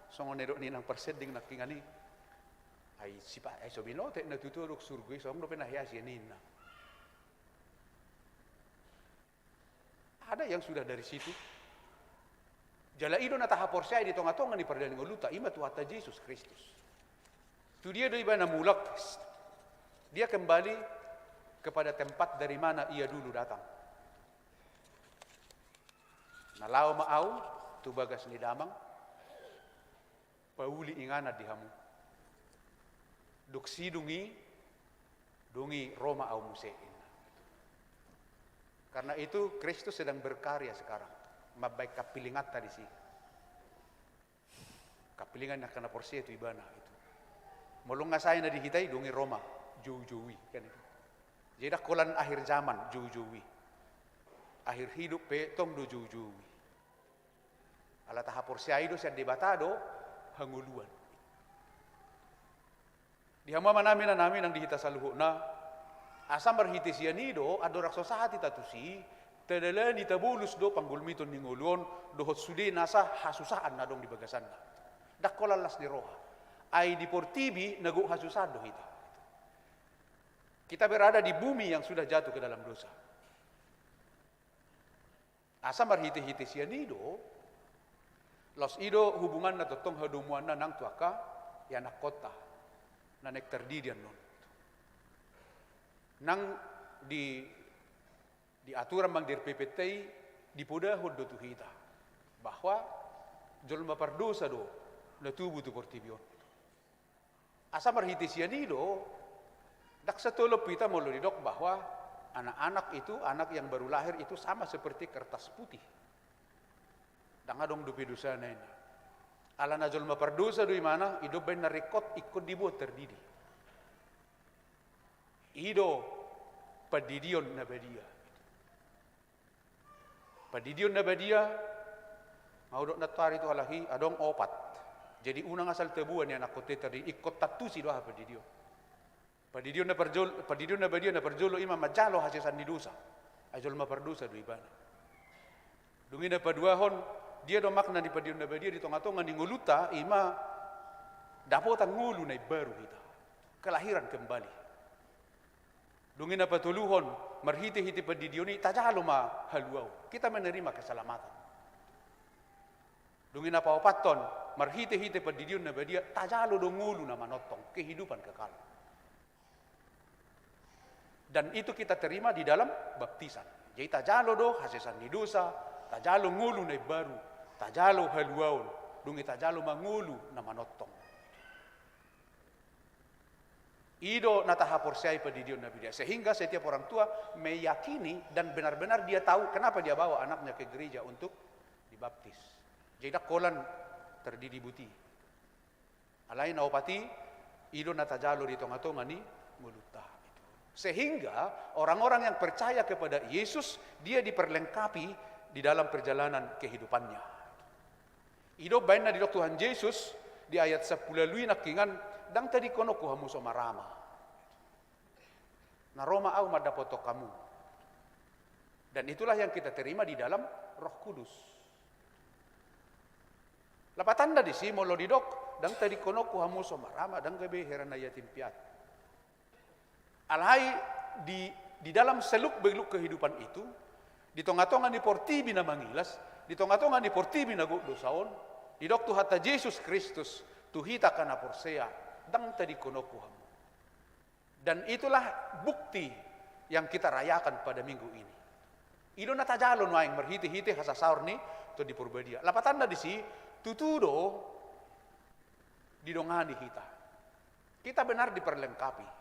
songon na nidok ni inang parsending nangkiningan i, ai sipa-, ai so binoto na tutu adong surgo i, songon dope na hea sian i ninna. Ada yang sudah dari situ. Jala i do na tahaporseai di tonga-tonga ni pardalanan ni ngolunta, i ma Tuhanta Jesus Kristus. Tu dia do ibana mulak? Dia kembali kepada tempat dari mana ia dulu datang. Na laho ma ahu tu bagas ni Damang, pauli inganan di hamu. Dung sidung i, dung i ro ma ahu muse, ninna. Karena itu Kristus sedang berkarya sekarang, mambahen hampilinganta disi. Hampilingan ni angka na porsea tu ibana itu. Molo nga sae na di hita i, dung i ro ma joujou i, kan itu. Jadi ndang holan akhir zaman joujou i. Akhir hidup pe tong do joujou i. Ala tahaporseai do sian Debata do hangoluan. Di hamu amanami, inanami nang di hita saluhutna, asa marhite sian i do, andorang so sahat hita tusi, tadalani, tabolus do panggulmiton ni ngolu on dohot sude nasa hasusaan na adong di bagasanna. Ndang holan las ni roha. Ai di portibi na gok hasusaan do hita. Kita berada di bumi yang sudah jatuh ke dalam dosa. Asa marhite-hite sian i do, laos i do hubunganna tongtong hadomuanna nang tu angka ianakkonta na naeng tardidi annon. Nang di, di aturan manang di R P P-nta i dipodahon do tu hita bahwa jolma pardosa do na tubu tu portibi on. Asa marhite sian i do, ndang satolop hita molo didok bahwa anak-anak itu, anak yang baru lahir itu sama seperti kertas putih. Ndang adong dope dosana, ninna. Ala na jolma pardosa do imana, i do umbahen na ringkot ingkon diboan tardidi. I do pandidion na badia. Pandidion na badia, nga hudok nantoari tu halak i, adong opat. Jadi unang asal taboan ianakkonta i tardidi, ingkon taantusi do aha pandidion. Pandidion na parjol-, pandidion na badia na parjolo i ma manjalo hasesaan ni dosa. Ai jolma pardosa do ibana. Dung i na paduahon, dia do makna ni pandidion na badia di tonga-tonga ni ngolunta, i ma Dapotan ngolu na imbaru hita, kelahiran kembali. Dung i na patoluhon, marhite-hite pandidion i tajalo ma haluaon, kita menerima keselamatan. Dung i na paopathon, marhite-hite pandidion na badia tajalo do ngolu na manongtong, kehidupan kekal. Dan itu kita terima di dalam baptisan. Jadi tajalo do hasesaan ni dosa, tajalo ngolu na imbaru, tajalo haluaon, dung i tajalo ma ngolu na manongtong. I do na tahaporseai pandidion na badia, sehingga setiap orang tua meyakini dan benar-benar dia tahu kenapa dia bawa anaknya ke gereja untuk dibaptis. Jadi ndang holan tardidi buti. Alai na opat i, i do na tajalo di tonga-tonga ni ngolunta. Sehingga orang-orang yang percaya kepada Yesus, dia diperlengkapi di dalam perjalanan kehidupannya. I do baen na didok Tuhan Jesus di ayat sampulu ualu i nangkiningan, ndang tadingkononku hamu so marama. Na ro ma Ahu mandapothon hamu. Dan itulah yang kita terima di dalam Roh Kudus. Lapatanna disi molo didok, ndang tadingkononku hamu so marama, ndang gabe hira na yatim piatu. Alai di, di dalam seluk-beluk kehidupan itu, di tonga-tonga ni portibi na mangilas, di tonga-tonga ni portibi na gok dosa on, didok Tuhanta Jesus Kristus tu hita angka na porsea, ndang tadingkononku hamu. Dan itulah bukti yang kita rayakan pada minggu ini. I do na tajalo nuaeng marhite-hite hasasaor ni Tondi Parbadia. Lapatanna disi, tutu do didongani hita. Kita benar diperlengkapi.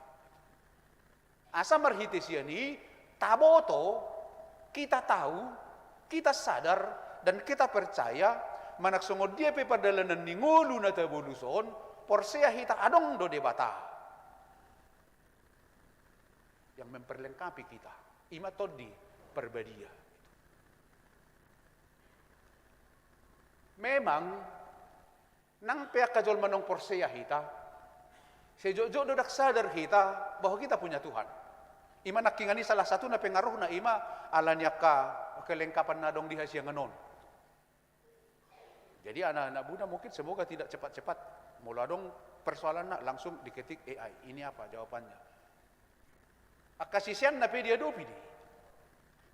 Asa marhite sian i, taboto, kita tahu, kita sadar, dan kita percaya, manang songon dia pe pardalanan ni ngolu na tabolus on, porsea hita adong do Debata yang memperlengkapi kita. I ma Tondi Parbadia. Memang, nang pe angka jolma naung porsea hita, sejotjot do ndang sadar hita bahwa kita punya Tuhan. I ma nangkiningan i salah satu na pengaruhna i ma ala ni angka kelengkapan na adong di hasiangan on. Jadi anak-anak muda mungkin semoga tidak cepat-cepat. Molo adong persoalanna langsung diketik A I. Ini apa jawabannya? Angka siseanna pe diadopi do i.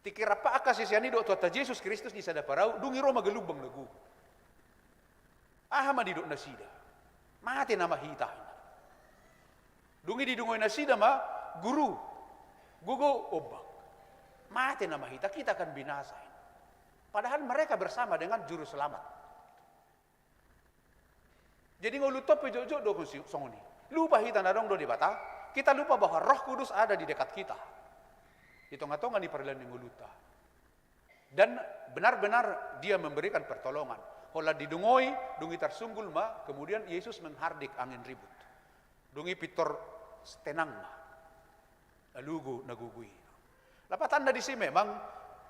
Tingki rap angka sisean i dohot Tuhanta Jesus Kristus di sada parau, dung i ro ma galumbang na gogo. Aha ma didok nasida? Mate nama hita. Dung i didungoi nasida ma, Guru, gogo ombak. Mate nama hita, kita akan binasa. Padahal mereka bersama dengan Juru Selamat. Jadi ngolunta on pe jotjot do songon i. Lupa hita na adong do Debata, kita lupa bahwa Roh Kudus ada di dekat kita. Di tonga-tonga ni pardalanan ni ngolunta. Dan benar-benar Dia memberikan pertolongan. Holan didungoi, dung i tarsunggul ma, kemudian Yesus menghardik angin ribut. Dung i pintor tenang ma. Alugo na gogo i. Lapatanna disi memang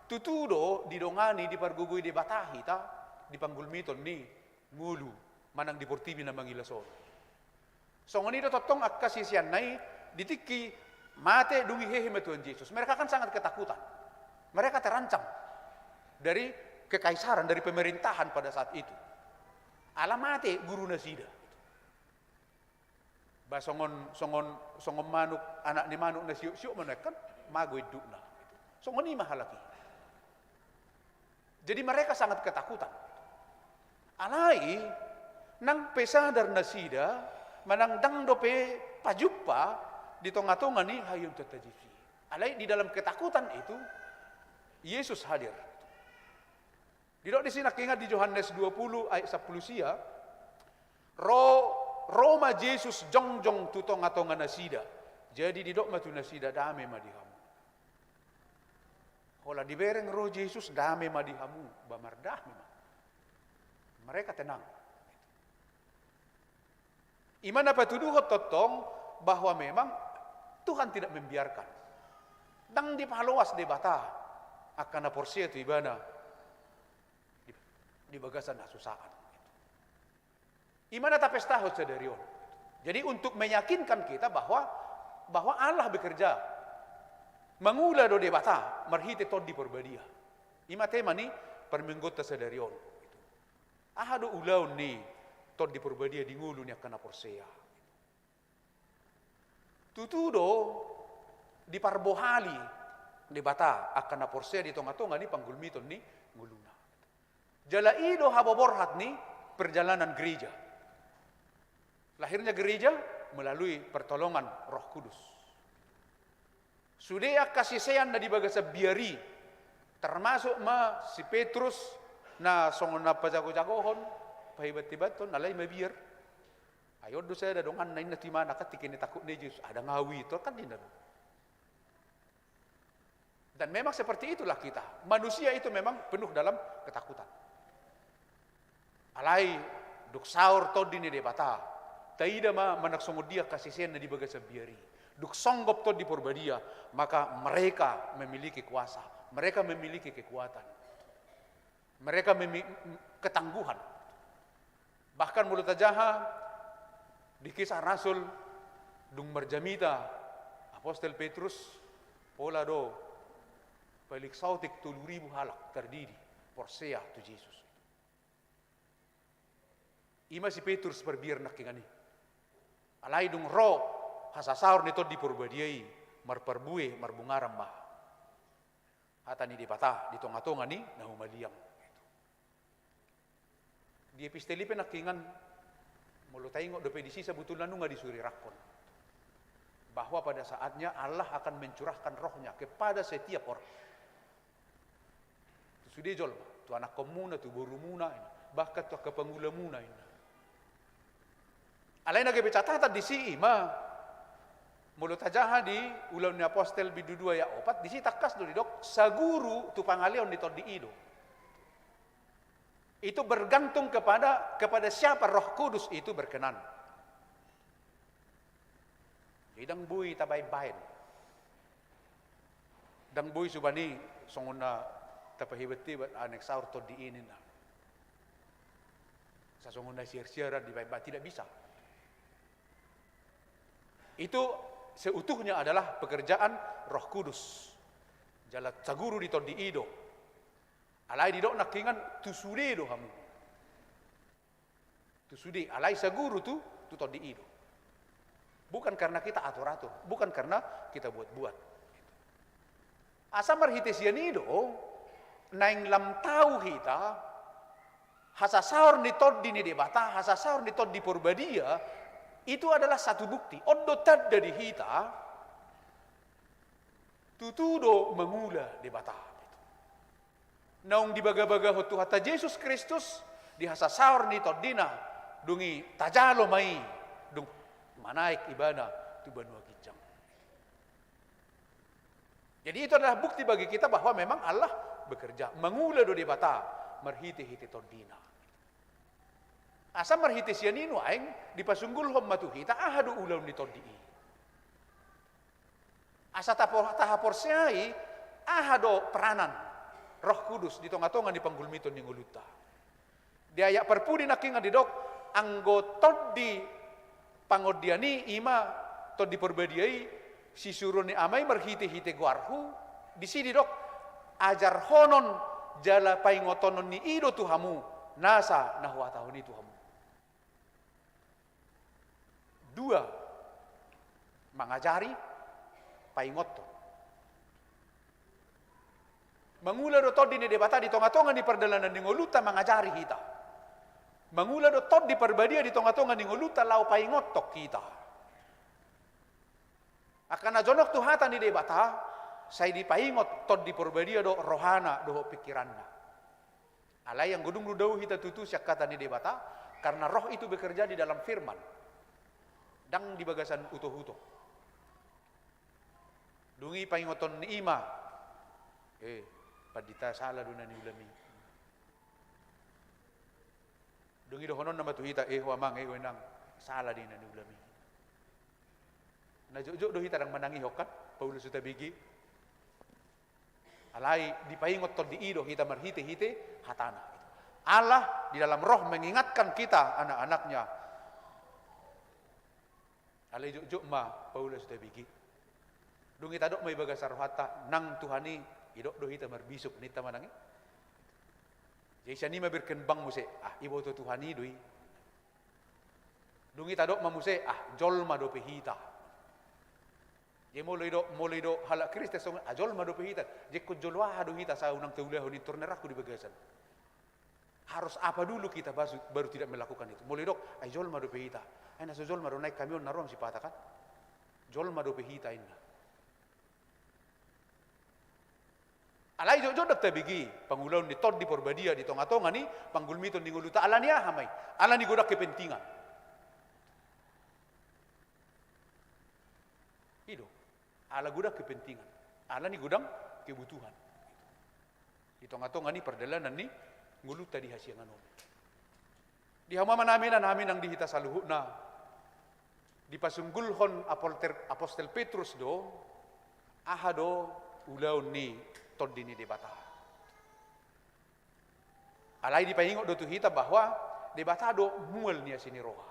tutu do didongani, dipargogoi Debata hita di panggulmiton ni ngolu manang di portibi na mangilas on. Songon i do tongtong angka siseanna i di tingki mate dung i hehe ma Tuhan Jesus. Mereka kan sangat ketakutan. Mereka terancam dari kekaisaran, dari pemerintahan pada saat itu. Ala mate guru nasida. Ba songon, songon, songon manuk, anak ni manuk na siuk-siuk ma nuaeng kan, mago indukna. Songon i ma halak i. Jadi mereka sangat ketakutan. Alai, nang pe sadar nasida, manang ndang dope pajumpa di tonga-tonga ni hahian Tuhanta Jesus i. Alai di dalam ketakutan itu, Yesus hadir. Didok disi nangkiningan di Johannes dua puluh ayat sampulu sia, ro, ro ma Jesus jongjong tu tonga-tonga nasida. Jadi didok ma tu nasida, dame ma di hamu. Holan dibereng ro Jesus, dame ma di hamu, ba mardame ma. Mereka tenang. I ma na patuduhon tongtong bahwa memang Tuhan tidak membiarkan. Ndang dipaloas Debata angka na porsea tu Ibana di, di bagasan hasusaan. I ma na tapestahon sadari on. Jadi untuk meyakinkan kita bahwa, bahwa Allah bekerja. Mangula do Debata marhite Tondi Parbadia. I ma tema ni parmingguonta sadari on. Aha do ulaon ni Tondi Porbadia di ngolu ni angka na porsea. Tutu do diparbohali Debata angka na porsea di tonga-tonga ni panggulmiton ni ngoluna. Jala i do haboborhat ni perjalanan gereja. Lahirnya gereja melalui pertolongan Roh Kudus. Sude angka sisean na di bagasan biar i, termasuk ma si Petrus, na songon na pajago-jagohon, pahebat-hebathon, alai mabiar. Ai on do sada donganna inna tu imana kan, tingki na tangkok ni Jesus, adong au i, tor kan ninna do. Dan memang seperti itulah kita. Manusia itu memang penuh dalam ketakutan. Alai, dung saor Tondi ni Debata, taida ma manang songon dia angka sisean na di bagasan biar i. Dung songgop Tondi Porbadia, maka mereka memiliki kuasa, mereka memiliki kekuatan. Mereka memi-, ketangguhan. Bahkan molo tajaha di Kisah Rasul, dung marjamita apostel Petrus, pola do paling saotik tolu ribu halak tardidi porsea tu Jesus. I ma si Petrus parbiar nangkiningan i. Alai dung ro hasasaor ni Tondi Porbadia i, marparbue, marbungaran ma hata ni Debata di tonga-tonga ni na humaliang. Di epistel i pe nangkiningan, molo taingot dope disi, sebetulna nunga disurirakkon bahwa pada saatnya Allah akan mencurahkan Roh-Nya kepada setiap orang. Tu sude jolma, tu anakkonmuna, tu borumuna, bahkan tu angka pangulamuna, inna. Alai na gabe catatan disi i ma, molo tajaha di Ulaon ni Apostel bindu dua ayat opat, disi tangkas do didok, saguru tu pangaleon ni Tondi i do. Itu bergantung kepada, kepada siapa Roh Kudus itu berkenan. Jadi ndang boi tabaen-baen. Ndang boi suba ni songon na tapahebat-hebat, ah, naeng saor Tondi i ninna. Sasongon na siar-siaran dibaen-baen, tidak bisa. Itu seutuhnya adalah pekerjaan Roh Kudus. Jala saguru di Tondi i do. Alai didok nangkiningan tu sude do hamu. Tu sude, alai saguru tu, tu Tondi i do. Bukan karena kita atur-atur, bukan karena kita buat-buat. Asa marhite sian i do, naeng lam tau hita, hasasaor ni Tondi ni Debata, hasasaor ni Tondi Porbadia, itu adalah satu bukti. On do tanda di hita, tutu do mangula Debata. Naung dibagabagahon Tuhanta Jesus Kristus di hasasaor ni Tondina, dung i tajalo ma i, dung manaek Ibana tu banua ginjang. Jadi itu adalah bukti bagi kita bahwa memang Allah bekerja, mangula do Debata marhite-hite Tondina. Asa marhite sian i nuaeng dipasunggulhon ma tu hita aha do ulaon ni Tondi i. Asa tapo-, tahaporseai aha do peranan Roh Kudus di tonga-tonga ni panggulmiton ni ngolunta. Di ayat parpudi nangkiningan didok, anggo Tondi pangondian i, i ma Tondi Porbadia i, sisuruon ni Ama i marhite-hite goarhu, disi didok, ajarhonon jala paingotonon ni i do tu hamu nasa na huhatahon i tu hamu. Dua, mangajari, paingothon. Mangula do Tondi ni Debata di tonga-tonga ni pardalanan ni ngolunta mangajari hita. Mangula do Tondi Parbadia di tonga-tonga ni ngolunta laho paingothon hita. Angka na jonok tu hata ni Debata, sai dipaingot Tondi Parbadia do rohana dohot pingkiranna. Alai anggo dung dao hita tutu sian hata ni Debata, karena Roh itu bekerja di dalam firman. Ndang di bagasan utoh-utoh. Dung i paingothon ni i ma, eh, pandita, sala do na niulam i. Dung i dohononna ma tu hita, eh, ho amang, eh, ho inang, sala do i na niulam i. Na jotjot do hita ndang manangihon kan, paulus huta bege. Alai dipaingot Tondi i do hita marhite-hite hatana. Allah di dalam Roh mengingatkan kita, anak-anaknya. Alai jotjot ma paulus huta bege. Dung i tadok ma i bagasan rohanta, nang Tuhan i, didok do hita marbisuk, ninta manang i. Jadi sian i ma berkembang muse, ah, iboto Tuhan i do i. Dung i tadok ma muse, ah, jolma dope hita. Jadi molo idok, molo idok halak Kristen songon, ah, jolma dope hita. Jadi ingkon jolo aha do hita asa unang taulahon intor na rangku di bagasan. Harus apa dulu kita basu-, baru tidak melakukan itu. Molo idok, ai jolma dope hita. Ai na so jolma do naeng hami on na ro ma sipata kan. Jolma dope hita inna. Alai jotjot ndang tabege pangulaon ni Tondi Porbadia di tongatonga ni panggulmiton ni ngolunta, ala ni aha ma i? Ala ni godang kepentingan. I do. Ala godang kepentingan. Ala ni godang kebutuhan. Di tongatonga ni pardalanan ni ngolunta di hasiangan on. Di hamu amang nami, inang nami nang di hita saluhutna, dipasunggulhon apolter-, apostel Petrus do, aha do ulaon ni Tondi ni Debata. Alai dipaingot do tu hita bahwa Debata do mual ni asi ni roha.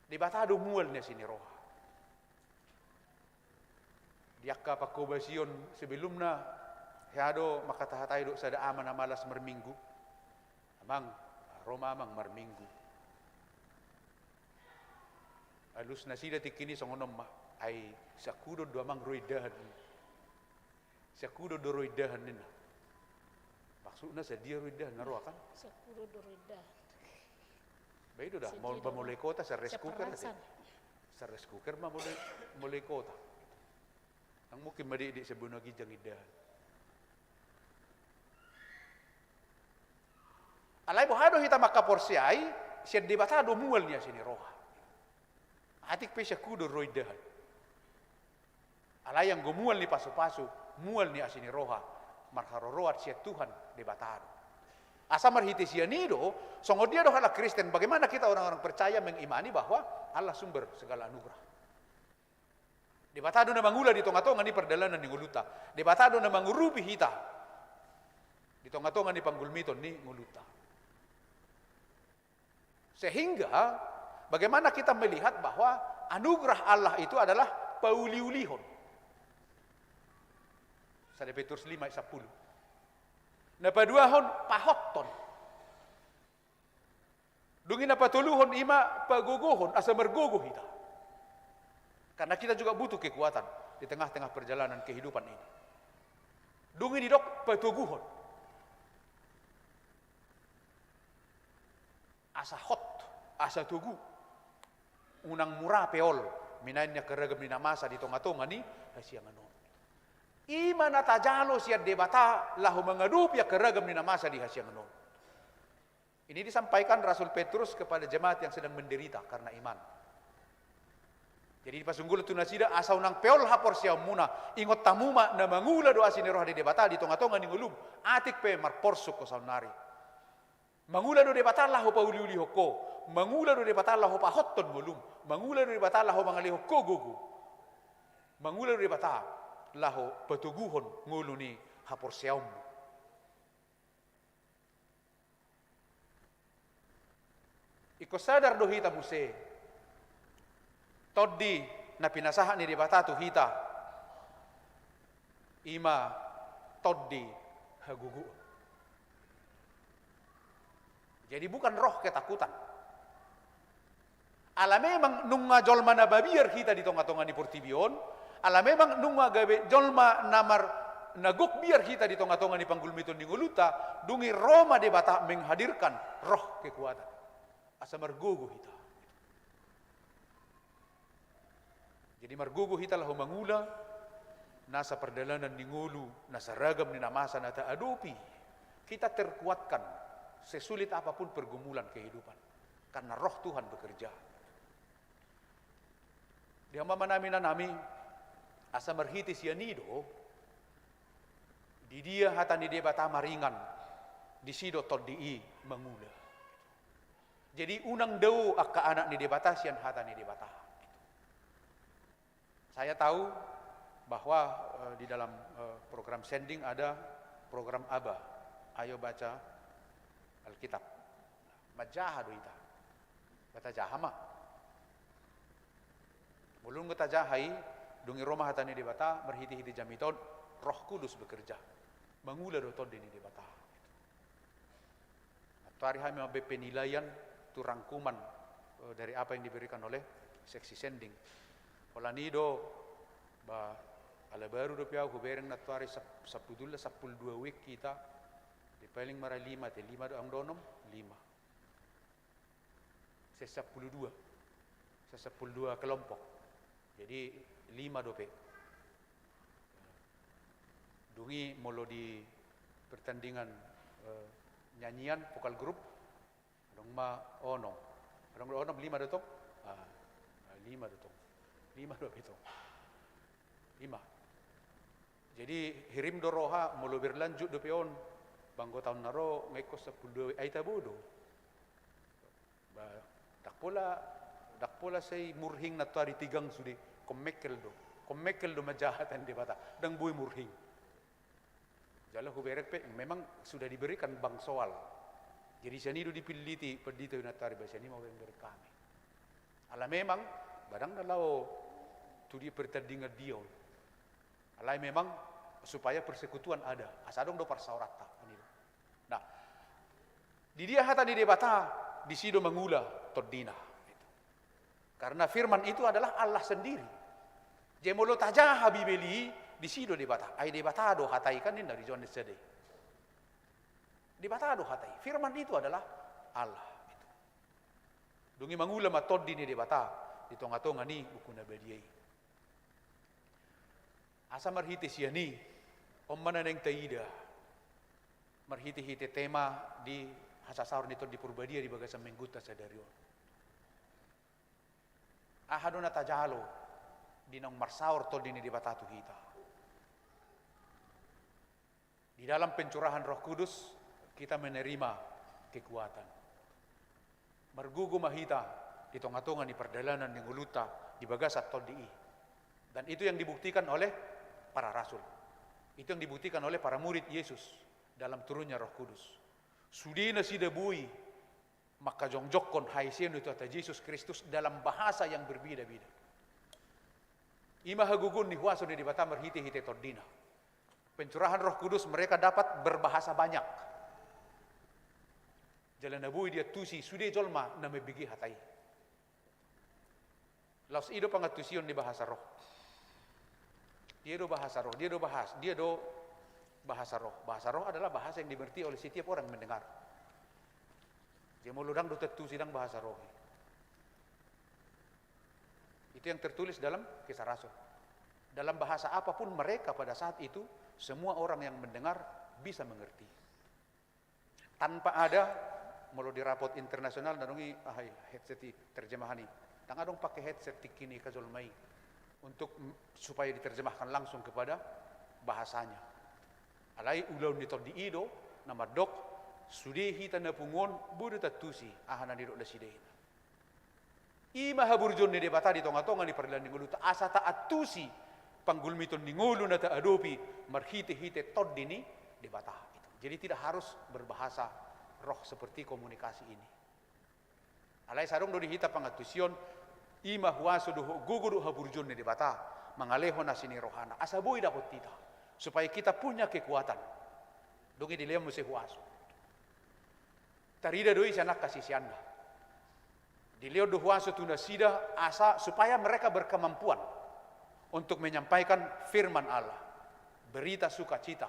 Debata do mual ni asi ni roha. Di angka pangkobasion sebelumna, hea do mangkatahatai do sada ama na malas marminggu. Amang, ro ma amang marminggu. Alus nasida tingki i songon on ma, ai sian hudon do amang ro indahan. Sian hudon do ro indahan ninna. Maksudna sadia ro indahan na ro kan? Sian hudon do ro indahan. Ba i do da, sian hudon do ro indahan. Molo i kota sian rice cooker ate. Sian rice cooker ma molo i, molo i kota. Nang mungkin ma di, di sian banua ginjang indahan. Alai boha do hita mangkaporseai, sian Debata do mual ni asi ni roha. Atik pe sian hudon ro indahan. Alai anggo mual ni pasupasu, mual ni asi ni roha, marharoroan sian Tuhan Debata do. Asa marhite sian i do, songon dia do halak Kristen, bagaimana kita orang-orang percaya mengimani bahwa Allah sumber segala anugerah. Debata do na mangula di tongatonga ni pardalanan ni ngolunta. Debata do na mangurupi hita di tongatonga ni panggulmiton ni ngolunta. Sehingga, bagaimana kita melihat bahwa anugerah Allah itu adalah pauliulihon. Sada Petrus lima ayat sampulu. Na paduahon, pahothon. Dung i na patoluhon, i ma pagogohon, asa margogo hita. Karena kita juga butuh kekuatan di tengah-tengah perjalanan kehidupan ini. Dung i didok patoguhon. Asa hot, asa togu. Unang mura peol, binahen ni angka ragam ni na masa di tongatonga ni hasiangan on. I ma na tajalo sian Debata laho mangadopi angka ragam ni na masa di hasiangan on. Ini disampaikan Rasul Petrus kepada jemaat yang sedang menderita karena iman. Jadi dipasunggul tu nasida, asa unang peol haporseaonmuna, ingot hamu ma na mangula do asi ni roha ni Debata di tongatonga ni ngolum, atik pe marporsuk ho saonnari. Mangula do Debata laho pauliulihon ho, mangula do Debata laho pahothon ngolum, mangula do Debata laho mangalehon ho gogo, mangula do Debata laho patoguhon ngolu ni haporseaonmu. Ingkon sadar do hita muse, tondi na pinasahat ni Debata tu hita, i ma tondi hagogoon. Jadi bukan roh ketakutan. Ala memang nunga jolma na mabiar hita di tongatonga ni portibi on, ala memang nunga gabe jolma na mar-, na gok biar hita di tongatonga ni panggulmiton ni ngolunta, dung i ro ma Debata menghadirkan roh kekuatan. Asa margogo hita. Jadi margogo hita laho mangula, nasa pardalanan ni ngolu, nasa ragam ni na masa na taadopi, kita terkuatkan sesulit apapun pergumulan kehidupan. Karena roh Tuhan bekerja. Di hamu amang nami, inang nami, asa marhite sian i do, di dia hata ni Debata maringan, disi do tondi i mangula. Jadi unang dao angka anak ni Debata sian hata ni Debata. Saya tahu bahwa, eh, di dalam, eh, program sending ada program aba, Ayo Baca Alkitab. Manjaha do hita. Ba tajaha ma. Molo nunga tajaha i, dung i ro ma hata ni Debata, marhitehite jamita on, Roh Kudus bekerja. Mangula do tondi ni Debata. Antuari hami mambaen penilaian tu rangkuman eh, dari apa yang diberikan oleh seksi sending. Holan i do, ba, ala baru dope au hubereng nantoari sap-, saputulna sampulu dua wijk hita, di paling mara lima, te lima do, anggo onom, lima. Sian sampulu dua. Sian sampulu dua kelompok. Jadi, lima dope. Dung i molo di pertandingan, eh, nyanyian, vokal grup, adong ma onom. Adong do onom, lima do tong? Ah, ah, lima do tong. Lima dope tong. Lima. Jadi, hirim do roha, molo berlanjut dope on, ba anggo taon na ro, nga ingkon sampulu dua, ai tabo do. Ba, ndang pola, ndang pola sai murhing nantoari tigang sude, kommekkel do. Kommekkel do manjaha hata ni Debata, ndang boi murhing. Jala hubereng pe, memang sudah diberikan bank soal. Jadi sian i do dipilliti pandita i nantoari, ba sian i ma hubereng hami. Ala memang, ba ndang na laho tu di pertandingan dia on. Alai memang supaya persekutuan ada, asa adong do parsaoranta, kan i do. Nah, di dia hata ni Debata, disi do mangula tondina. Karena firman itu adalah Allah sendiri. Jadi molo tajaha Bibel i, disi do Debata. Ai Debata do hata i, kan ninna di Johannes sada i. Debata do hata i. Firman itu adalah Allah. Dung i mangula ma Tondi ni Debata di tongatonga ni buku na badia i. Asa marhite sian i, on ma na naeng taida marhitehite tema di hasasaor ni Tondi Parbadia di bagasan minggunta sadari on. Aha do na tajalo di naung marsaor Tondi ni Debata tu hita? Di dalam pencurahan Roh Kudus, kita menerima kekuatan. Margogo ma hita di tongatonga ni pardalanan ni ngolunta di bagasan Tondi i. Dan itu yang dibuktikan oleh para rasul. Itu yang dibuktikan oleh para murid Yesus dalam turunnya Roh Kudus. Sude nasida boi mangkajongjongkon haisehon ni Tuhanta Jesus Kristus dalam bahasa yang berbeda-beda. I ma hagogoon ni huaso ni Debata marhitehite Tondina. Pencurahan Roh Kudus, mereka dapat berbahasa banyak. Jala na boi diantusi sude jolma na mambege hata i. Laos i do pangantusion ni bahasa roh. Dia do bahasa roh, dia do bahas-, dia do bahasa roh. Bahasa roh adalah bahasa yang dimengerti oleh setiap orang yang mendengar. Jadi molo ndang do tantusi, ndang bahasa roh i. Itu yang tertulis dalam Kisah Rasul. Dalam bahasa apapun mereka pada saat itu, semua orang yang mendengar bisa mengerti. Tanpa ada, molo di rapot internasional, ndang adong i, aha i, headset i, terjemahan i. Ndang adong pake headset tingki ni angka jolma i untuk m-, supaya diterjemahkan langsung kepada bahasanya. Alai ulaon ni Tondi i do na mandok, sude hita na pungu on boi do tantusi aha na nidok nasida i. I ma haburjuon ni Debata di tongatonga ni pardalanan ni ngolunta, asa taantusi panggulmiton ni ngolu na taadopi marhitehite Tondi ni Debata. Jadi tidak harus berbahasa roh seperti komunikasi ini. Alai sai adong do di hita pangantusion, i ma huaso dohot gogo dohot haburjuon ni Debata mangalehon asi ni rohana, asa boi dapot hita, supaya kita punya kekuatan. Dung i dilehon muse huaso. Tarida do i sian angka siseanna. Dilehon do huaso tu nasida asa supaya mereka berkemampuan untuk menyampaikan firman Allah, berita sukacita,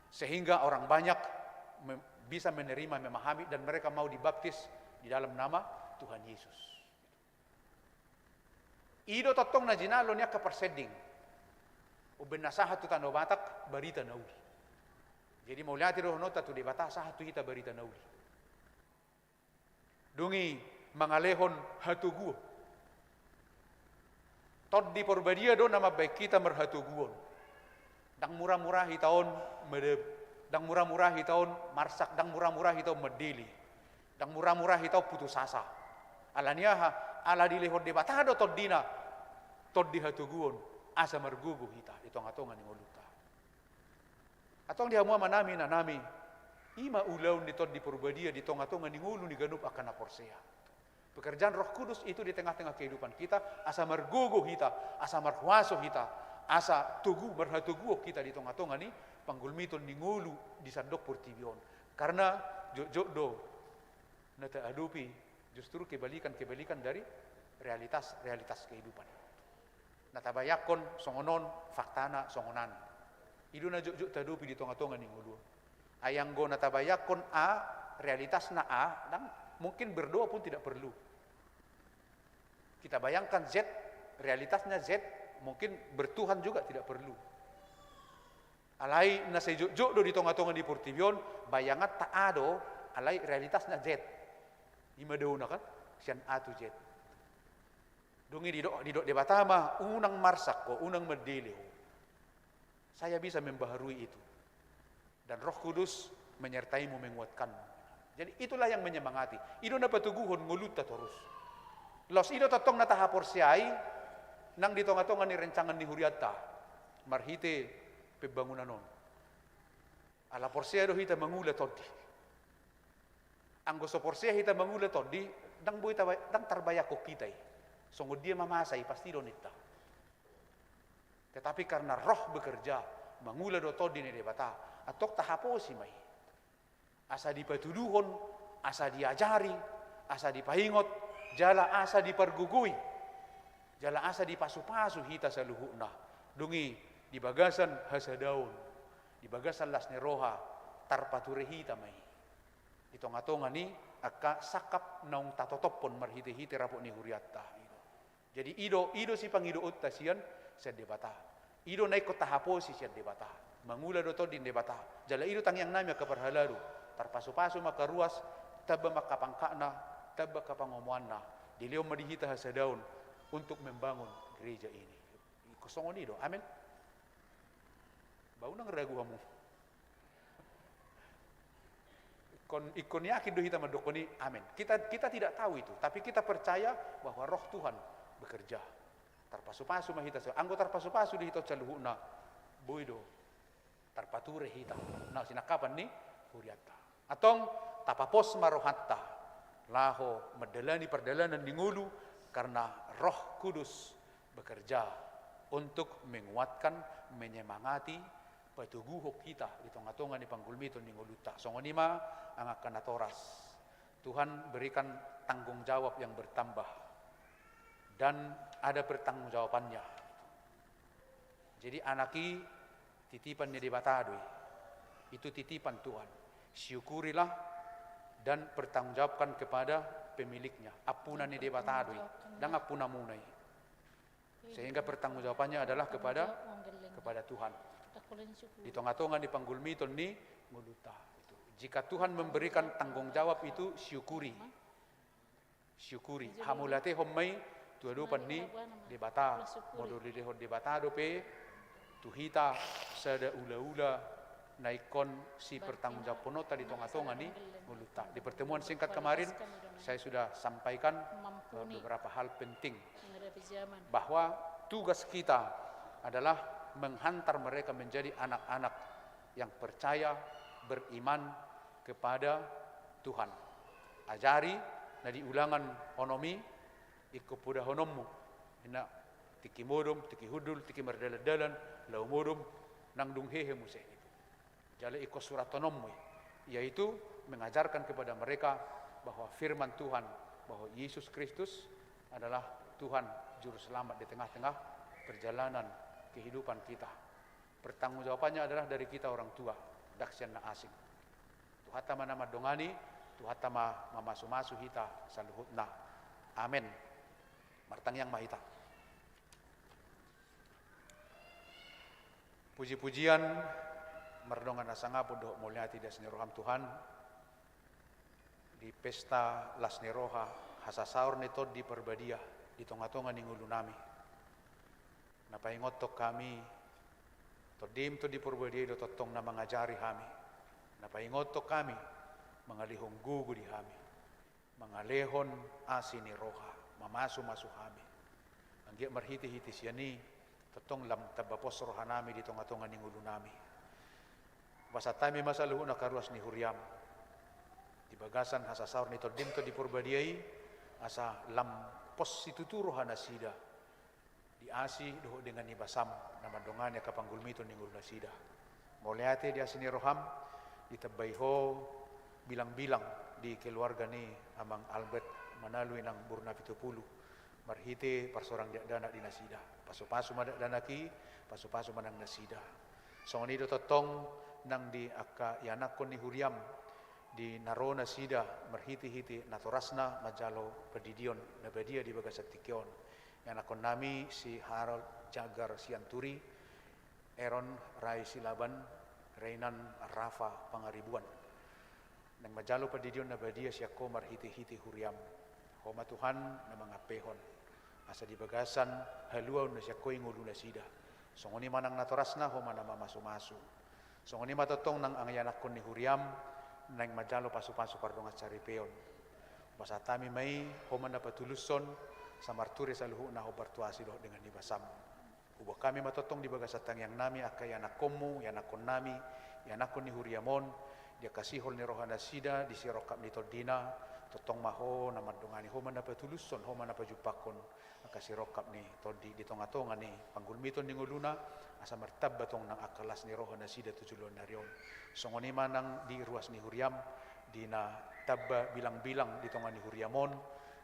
sehingga orang banyak me-, bisa menerima, memahami, dan mereka mau dibaptis di dalam nama Tuhan Yesus. I do tongtong na jinalo ni angka parsending. Umbaen na sahat tu Tano Batak barita na uli. Jadi mauliate do dohononta tu Debata, sahat tu hita barita na uli. Dung i mangalehon hatoguon. Tondi Parbadia do na mambaen hita marhatoguon. Ndang muramura hita on mada-, ndang muramura hita on marsak, ndang muramura hita on mandele. Ndang muramura hita on putus asa. Ala ni aha? Ala dilehon Debata do Tondina, tondi hatoguon, asa margogo hita di tongatonga ni ngolunta. Antong di hamu amanami, inanami, i ma ulaon ni Tondi Parbadia di tongatonga ni ngolu ni ganup angka na porsea. Pekerjaan Roh Kudus itu di tengah-tengah kehidupan kita, asa margogo hita, asa marhuaso hita, asa togu, marhatoguon hita di tongatonga ni panggulmiton ni ngolu di sandok portibi on. Karena jotjot do na taadopi Justru kebalikan-kebalikan dari realitas-realitas kehidupan. Na tabayangkon songon on, faktana songon an. I do na jotjot tadopi di tonga-tonga ni ngolu on. Ai anggo na tabayangkon A, realitasna A, dan mungkin berdoa pun tidak perlu. Kita bayangkan Z, realitasnya Z, mungkin bertuhan juga tidak perlu. Alai na sai jotjot do di tonga-tonga ni portibi on, bayanganta A do, alai realitasna Z. I ma daona kan, sian A tu Z. Dung i didok, didok Debata ma, unang marsak ho, unang mandele ho. Saya bisa membaharui itu. Dan Roh Kudus menyertaimu, menguatkanmu. Jadi itulah yang menyemangati. I do na patoguhon ngolunta torus. Laos i do tongtong na tahaporseai nang di tonga-tonga ni rencangan ni hurianta marhite pembangunan on. Ala porsea do hita mangula tondi. Anggo so porsea hita mangula tondi, ndang boi taba-, ndang tarbayangkon hita i. Songon dia ma masa i, pasti do ninta. Tetapi karena Roh bekerja, mangula do tondi ni Debata, antong tahaposi ma i. Asa dipatuduhon, asa diajari, asa dipaingot, jala asa dipargogoi, jala asa dipasu-pasu hita saluhutna. Dung i di bagasan hasadaon, di bagasan las ni roha, tarpature hita ma i. Di tonga-tonga ni angka sangkap naung tatotophon marhite-hite rapot ni hurianta. Jadi i do, i do sipangidoonta sian, sian Debata. I do na ingkon tahaposi sian Debata. Mangula do tondi ni Debata. Jala i do tangiangnami angka parhalado. Tarpasu-pasu ma angka ruas, tamba ma angka pangkatna, tamba angka pangomoanna. Dilehon ma di hita hasadaon untuk membangun gereja ini. Ingkon songon i do. Amin. Ba unang ragu hamu. Ingkon, ingkon yakin do hita mandokkon i, amin. Kita, kita tidak tahu itu, tapi kita percaya bahwa Roh Tuhan bekerja. Tarpasu-pasu ma hita, anggo tarpasu-pasu do hita saluhutna, boi do tarpature hita na sinangkapan ni hurianta. Antong tapapos ma rohanta laho mandalani pardalanan ni ngolu, karena Roh Kudus bekerja untuk menguatkan, menyemangati, patoguhon hita di tonga-tonga ni panggulmiton ni ngolunta. Songon i ma angka natoras. Tuhan berikan tanggung jawab yang bertambah dan ada pertanggungjawabannya. Jadi anak i titipan ni Debata do i. Itu titipan Tuhan. Syukurilah dan pertanggungjawabkan kepada pemiliknya. Ampuna ni Debata do i. Ndang ampunamuna i. Sehingga pertanggungjawabannya adalah kepada, kepada Tuhan. Di tonga-tonga ni panggulmiton ni ngolunta. Jika Tuhan memberikan tanggung jawab itu, syukuri. Syukuri. Hamauliatehon ma i tu adopan ni Debata. Molo dilehon Debata dope tu hita sada ulaula na ingkon sipertanggungjawabhononta di tonga-tonga ni ngolunta. Di pertemuan singkat kemarin, saya sudah sampaikan, eh, beberapa hal penting, bahwa tugas kita adalah menghantar mereka menjadi anak-anak yang percaya, beriman kepada Tuhan. Ajari na di Ulangan onom i, ingkon podahononmu. Ninna, tingki modom, tingki hundul, tingki mardalan-dalan, laho modom, nang dung hehe muse. Jala ingkon surathononmu i, yaitu mengajarkan kepada mereka bahwa firman Tuhan, bahwa Yesus Kristus adalah Tuhan Juru Selamat di tengah-tengah perjalanan kehidupan kita. Pertanggungjawabannya adalah dari kita orang tua, ndang sian na asing. Tuhanta ma na mandongani, Tuhanta ma mamasu-masu hita saluhutna. Amen. Martangiang ma hita. Puji-pujian mardongan hasangapon dohot mauliate di asi ni roham Tuhan, di pesta las ni roha, hasasaor ni Tondi Parbadia di tonga-tonga ni ngolunami. Na paingothon hami, Tondim Tondi Parbadia i do tongtong na mangajari hami, na paingothon hami, mangalehon gogo di hami, mangalehon asi ni roha, mamasu-masu hami. Anggiat marhite-hite sian i, tongtong lam tamba pos rohanami di tonga-tonga ni ngolunami. Hupasahat hami ma saluhutna angka ruas ni huriam di bagasan hasasaor ni Tondim Tondi Parbadia i, asa lam pos situtu rohanasida di asi dohot dengan ni basam na mandongani angka panggulmiton ni ngolunasida. Mauliate di asi ni roham, ditambai Ho bilang-bilang di keluarga ni Amang Albert Manalu inang boru Napitupulu, marhite parsorang dakdanak di nasida. Pasupasu ma dakdanak i, pasupasu ma nang nasida. Songon i do tongtong nang di angka ianakhon ni huriam, di na ro nasida marhitehite natorasna manjalo pandidion na badia di bagasan tingki on. Ianakhonnami si Harold Jagar Sianturi, Aaron Rai Silaban, Rainan Rafa Pangaribuan. Naeng manjalo pandidion na badia sian Ho marhitehite huriam. Ho ma Tuhan na mangampehon, asa di bagasan haluaon na sian Ho i ngolu nasida. Songon i ma nang natorasna, Ho ma na mamasumasu. Songon i ma tongtong nang angka ianakhon ni huriam, naeng manjalo pasupasu pardongansaripeon. Hupasahat hami ma i, Ho ma na patulushon, asa marture saluhutna hombar tu asi dohot dengan ni basam. Huboan hami ma tongtong di bagasan tangiangnami angka ianakhonmu, ianakhonnami, ianakhon ni huriam on, di angka sihol ni roha nasida, di sirongkap ni tondina, tongtong ma Ho na mandongani, Ho ma na patulushon, Ho ma na pajumpangkon angka sirongkap ni tondi di tongatonga ni panggulmiton ni ngoluna, asa martamba tong nang angka las ni roha nasida tu joloan ni ari on. Songon i ma nang di ruas ni huriam, di na tamba bilangbilang di tonga ni huriam on,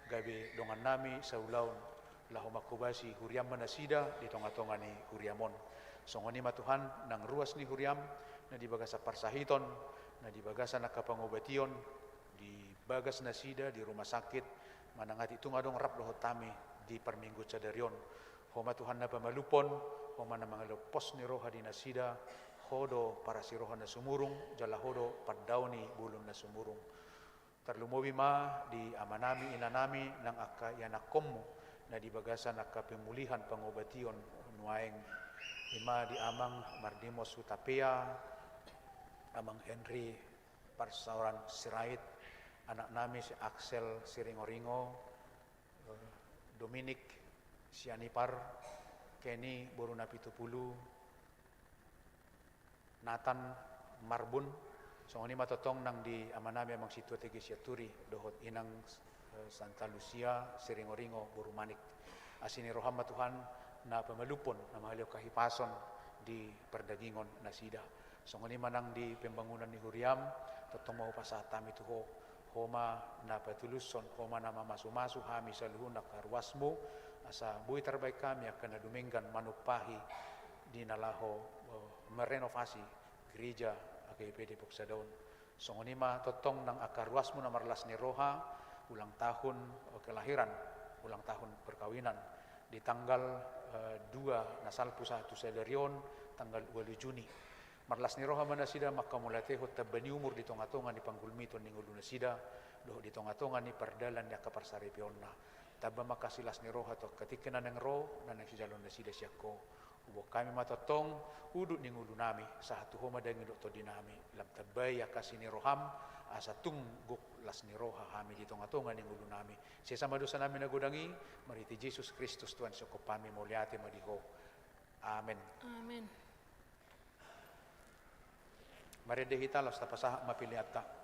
gabe dongannami saulaon, laho manghobasi huriam ma nasida di tongatonga ni huriam on. Songon i ma Tuhan, nang ruas ni huriam, na di bagasan parsahiton, na di bagasan angka pangobation, di bagas nasida, di rumah sakit, manang atik tung adong rap dohot hami di parmingguon sadari on. Ho ma Tuhan na pamalumhon, Ho ma na mangalehon pos ni roha di nasida, Ho do parasi roha na sumurung, jala Ho do pandao ni bolon na sumurung. Tarlumobi ma di amanami, inanami, nang angka ianakhonmu, na di bagasan angka pemulihan pangobation nuaeng, i ma di Amang Mardimos Hutapea, Amang Henry Parsaoran Sirait, anaknami si Axel Siringoringo, eh, Dominic Sianipar, Kenny boru Napitupulu, Nathan Marbun, songon i ma tongtong nang di amanami Amang Sintua Tege Sianturi, dohot Inang, eh, Santa Lucia Siringoringo boru Manik. Asi ni roham ma Tuhan, na pamalumhon, na mangalehon hahipason di pardagingon nasida. Songon i ma nang di pembangunan ni huriam, tongtong ma hupasahat hami tu Ho. Ho ma na patulushon, Ho ma na mamasumasu hami saluhutna angka ruasmu, asa boi tarbahen hami angka na dumenggan manumpahi di na laho, eh, merenovasi gereja A G P Depok Sada on. Songon i ma tongtong nang angka ruasmu na marlas ni roha, ulang tahun, eh, kelahiran, ulang tahun perkawinan, di tanggal, eh, dua na salpu sahat tu sadari on, tanggal ualu Juni. Marlas ni roha ma nasida manghamauliatehon tamba ni umur di tongatonga ni panggulmiton ni ngolu nasida, dohot di tongatonga ni pardalan ni angka parsaripeonna. Tamba ma angka silas ni roha tu angka tingki na naeng ro, na naeng sijaloon nasida sian Ho. Huboan hami ma tongtong udut ni ngolunami, sahat tu Ho ma daging dohot tondinami, lam tambai angka asi ni roham, asa tung gok las ni roha hami di tongatonga ni ngolunami. Sesa ma dosanami na godang i, marhite Jesus Kristus Tuhan sihophop hami, mauliate ma di Ho. Amen. Amen. Marende hita laos tapasahat ma peleanta.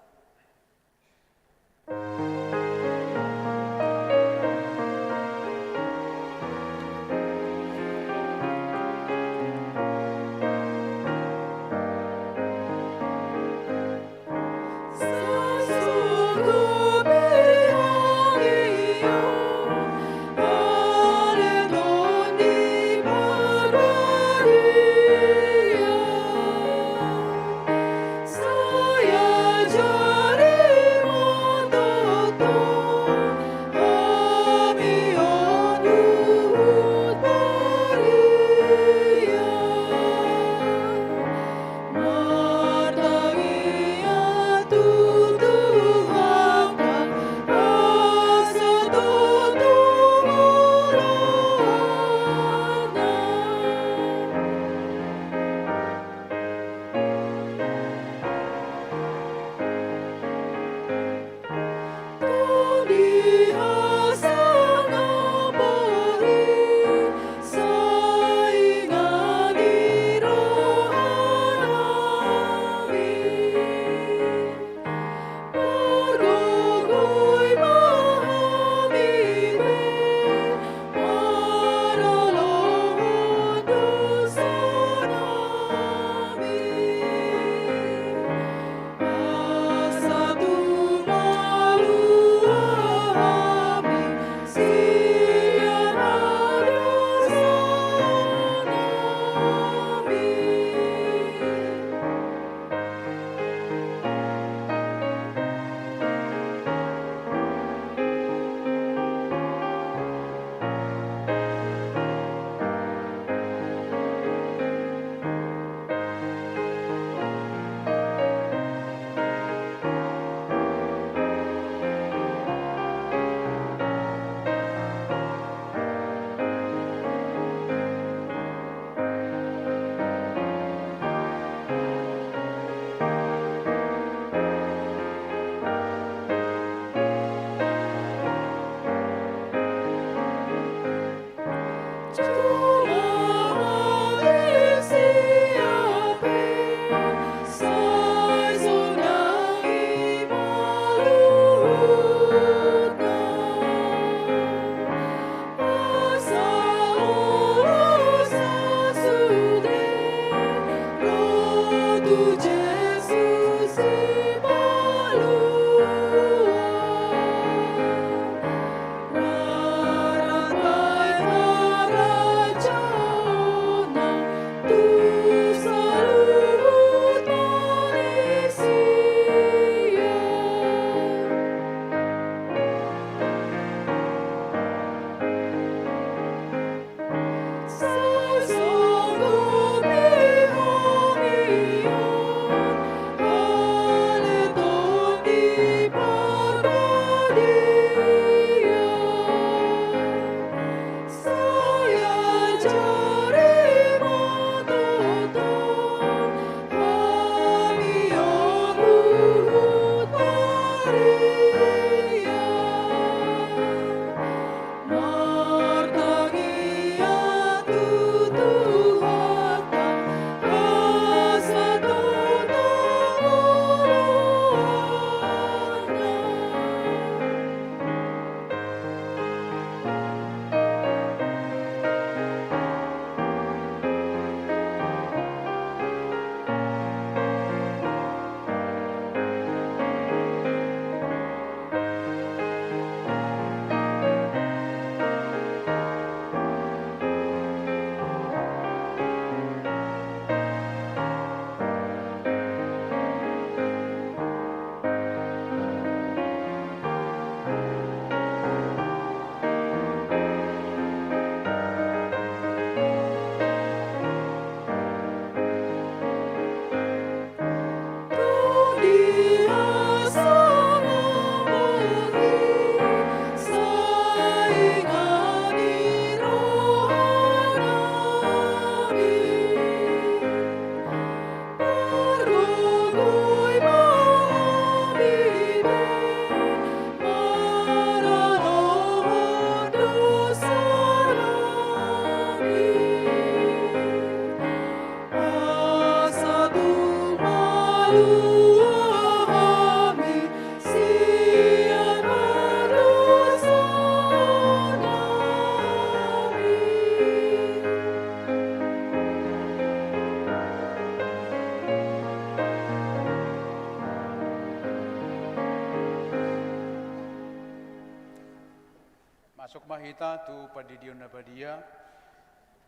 Masuk ma hita tu Pandidion na badia,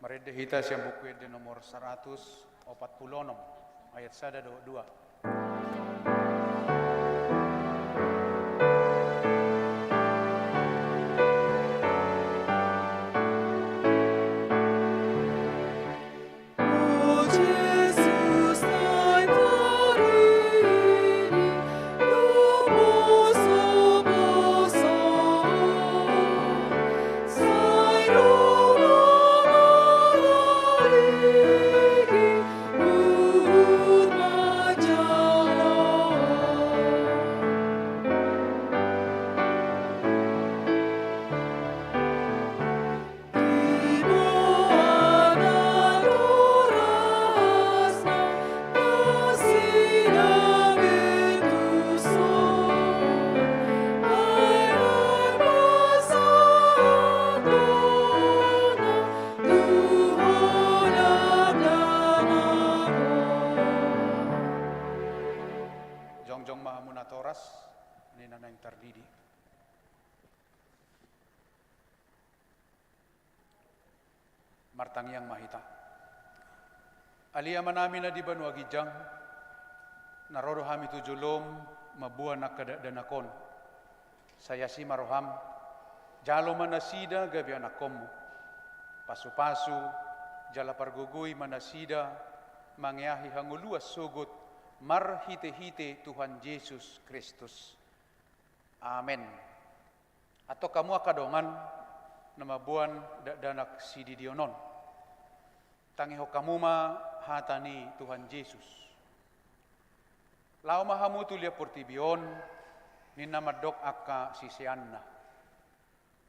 marende hita sian Buku Ende nomor saratus opat pulu onom, ayat sada dohot dua. Jongjong ma hamu natoras, ninna naeng tardidi. Martangiang ma hita. Ale Amanami na di banua ginjang, na ro do hami tu jolom mamboan angka dakdanak on. Sai asi ma roham, jalo ma nasida gabe anakkonmu. Pasupasu jala pargogoi ma nasida mangeahi hangoluan sogot marhitehite Tuhan Jesus Kristus. Amen. Antong hamu angka dongan na mamboan dakdanak sididion on, tangihon hamu ma hata ni Tuhan Jesus. Laho ma hamu tu liat portibi on, ninna mandok angka siseanna.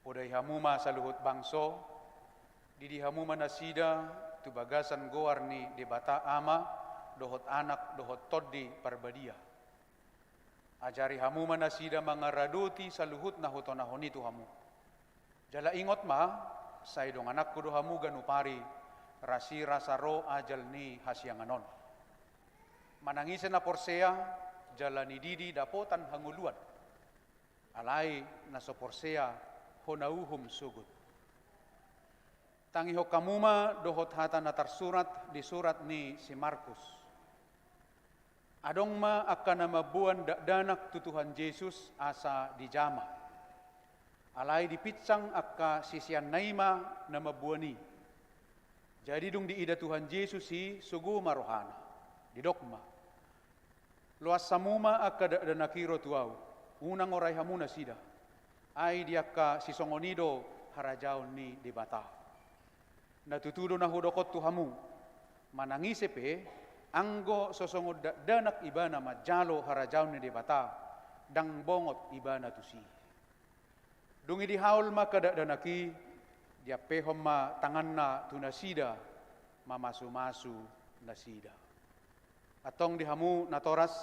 Podai hamu ma saluhut bangso, didi hamu ma nasida tu bagasan goar ni Debata Ama, dohot Anak, dohot Tondi Parbadia. Ajari hamu ma nasida mangaradoti saluhut na hutonahon i tu hamu. Jala ingot ma, sai dongananku do hamu ganup ari, rasirasa ro ajal ni hasiangan on. Manang ise na porsea, jala nididi dapotan hangoluan. Alai na so porsea, hona uhum sogot. Tangihon hamu ma dohot hata na tarsurat di surat ni si Markus. Adong ma angka na mamboan dakdanak tu Tuhan Jesus asa dijama. Alai dipinsang angka siseanna i ma na mamboan i. Jadi dung diida Tuhan Jesus i, sogo ma rohana. Didok ma: Loas hamu ma angka dakdanak i ro tu Ahu, unang orai hamu nasida. Ai di angka sisongon i do harajaon ni Debata. Na tutu do na hudok on tu hamu: Manang ise pe, anggo so songon dakdanak ibana manjalo harajaon ni Debata, ndang bongot ibana tusi. Dung i dihaol ma angka dakdanak i, diampehon ma tanganna tu nasida, mamasumasu nasida. Antong di hamu natoras,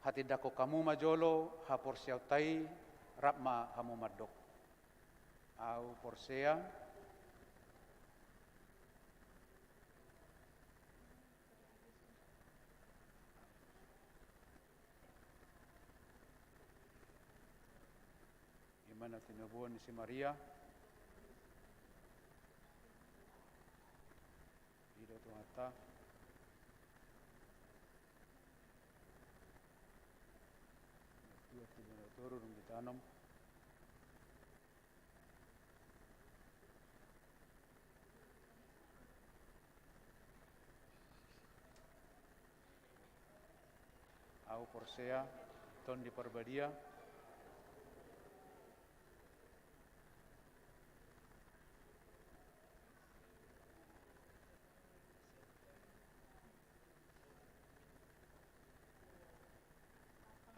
hatindangkon hamu ma jolo haporseaonta i, rap ma hamu mandok: Ahu porsea. I ma na tinoboan ni si Maria. I do Tuhanta. Dua tiga na toru dung ditanom. Ahu porsea, Tondi Parbadia.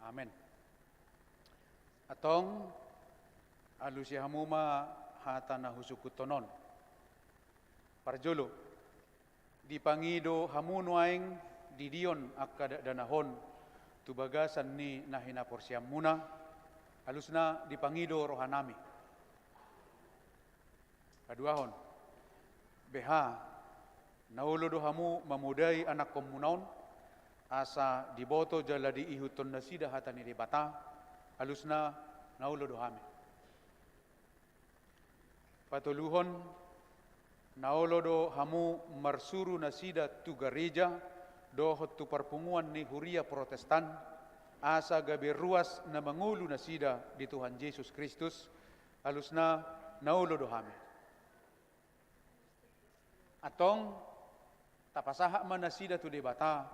Amen. Antong, alusi hamu ma hata na husungkunhon on. Parjolo, dipangido hamu nuaeng didion angka dakdanak on tu bagasan ni na hinaporseaonmuna, alusna dipangido rohanami. Paduahon, beha, na olo do hamu mamodai anakkonmuna on, asa diboto jala diihuthon nasida hata ni Debata, alusna na olo do hami. Patoluhon, na olo do hamu marsuru nasida tu gareja dohot tu parpunguan ni huria Protestan, asa gabe ruas na mangolu nasida di Tuhan Jesus Kristus. Alusna, na olo do hami. Antong, tapasahat ma nasida tu Debata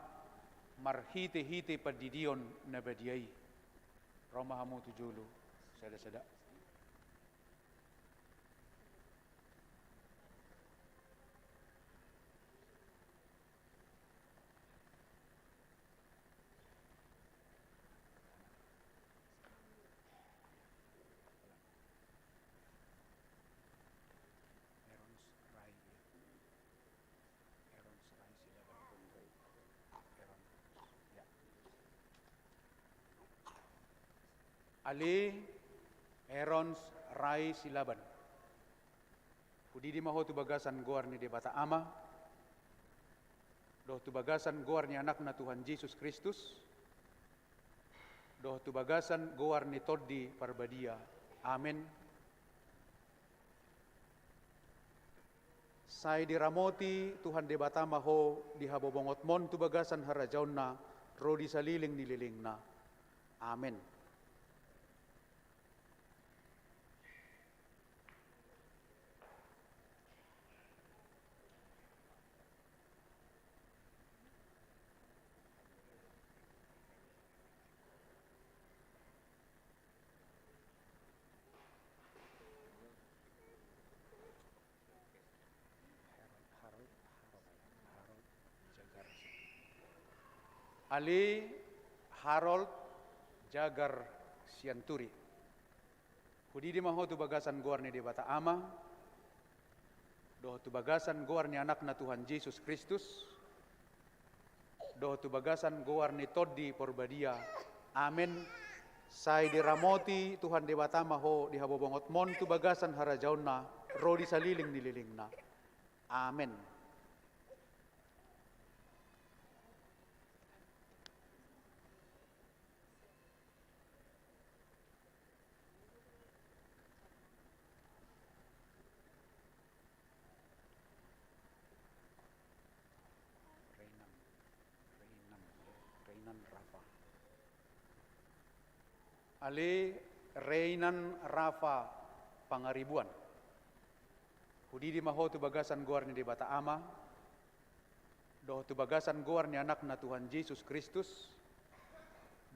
marhitehite pandidion na badia i. Ro ma hamu tu jolo, sada-sada. Aaron Rai, ya. Aaron Rai Silaban. Aaron, ya. Ale Aaron Rai Silaban. Hudidi ma ho tu bagasan goar ni Debata Ama, dohot tu bagasan goar ni Anakna Tuhan Jesus Kristus, dohot tu bagasan goar ni Tondi Parbadia. Amen. Sai diramoti Tuhan Debata ma ho di habobongotmon tu bagasan harajaonna ro di saleleng ni lelengna. Amen. Ale Harold Jagar Sianturi. Hudidi ma ho tu bagasan goar ni Debata Ama, dohot tu bagasan goar ni Anakna Tuhan Jesus Kristus, dohot tu bagasan goar ni Tondi Parbadia. Amen. Sai diramoti Tuhan Debata ma ho di habobongotmon tu bagasan harajaonna ro di saleleng ni lelengna. Amen. Reinan, Reinan, Reinan Rafa. Ale Reinan Rafa Pangaribuan. Hudidi ma ho tu bagasan goar ni Debata Ama, dohot tu bagasan goar ni Anakna Tuhan Jesus Kristus,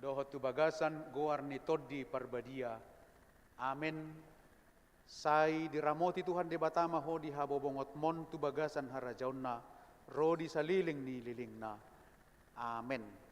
dohot tu bagasan goar ni Tondi Parbadia. Amen. Sai diramoti Tuhan Debata ma ho di habobongotmon tu bagasan harajaonna ro di saleleng ni lelengna. Amen.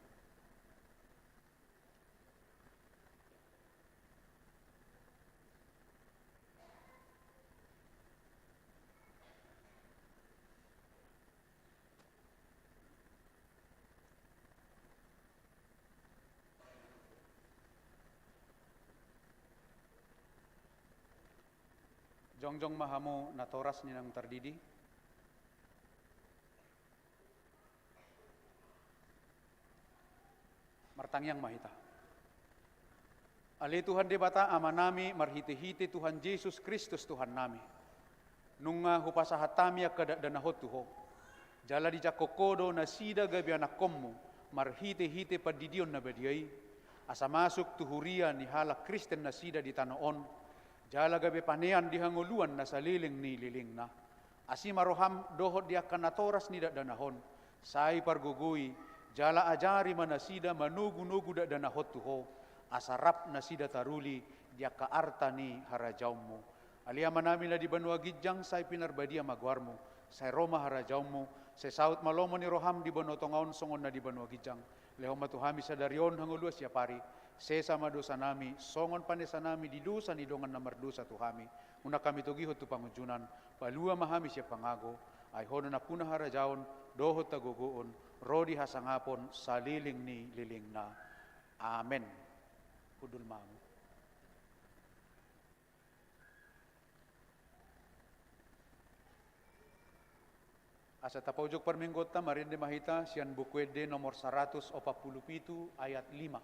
Jongjong ma hamu natoras ni naung tardidi. Martangiang ma hita. Ale Tuhan Debata Amanami, marhitehite Tuhan Jesus Kristus Tuhannami, nunga hupasahat hami angka dakdanahon tu Ho. Jala dijangkon Ho do nasida gabe anakkonmu marhitehite pandidion na badia i, asa masuk tu huria ni halak Kristen nasida di tano on, jala gabe panean di hangoluan na saleleng ni lelengna. Asi ma roham dohot di angka natoras ni dakdanak on, sai pargogoi, jala ajari ma nasida manogunogu dakdanak on tu Ho, asa rap nasida taruli di angka arta ni harajaonmu. Ale Amanami na di banua ginjang, sai pinarbadia ma goarmu, sai ro ma harajaonmu, sai saut ma lomo ni roham di banua tonga on songon na di banua ginjang. Lehon ma tu hami sadari on hangoluan siapari, sesa ma dosanami, songon panesanami di dosa ni dongan na mardosa tu hami. Unang hami togihon tu pangunjunan, palua ma hami sian pangago, ai Ho do nampuna harajaon, dohot hagogoon, ro di hasangapon, saleleng ni lelengna. Amen. Hundul ma hamu. Asa tapaujung parmingguonta, marende ma hita sian Buku Ende nomor saratus opat pulu pitu ayat lima.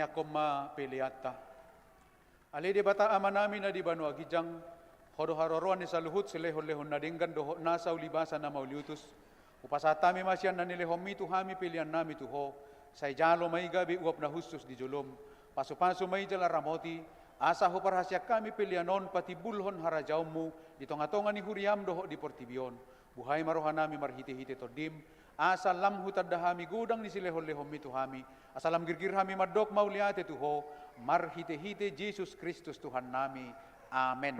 Tangiangkon ma peleanta. Ale Debata Amanami na di banua ginjang, Ho do haroroan ni saluhut silehonlehon na denggan dohot nasa ulibasa na mauliutus. Hupasahat hami ma sian na nilehonMi tu hami peleannami tu Ho. Sai jalo ma i gabe uap na hushus di jolom. Pasupasu ma i jala ramoti, asa huparhaseang hami pelean on patimbulhon harajaonMu di tongatonga ni huriaM dohot di portibi on. Buhai ma rohanami marhitehite TondiM, asa lam hutanda hami godang ni silehonlehonMi tu hami, asa lam girgir hami mandok mauliate tu Ho, marhitehite Jesus Kristus Tuhannami. Amen.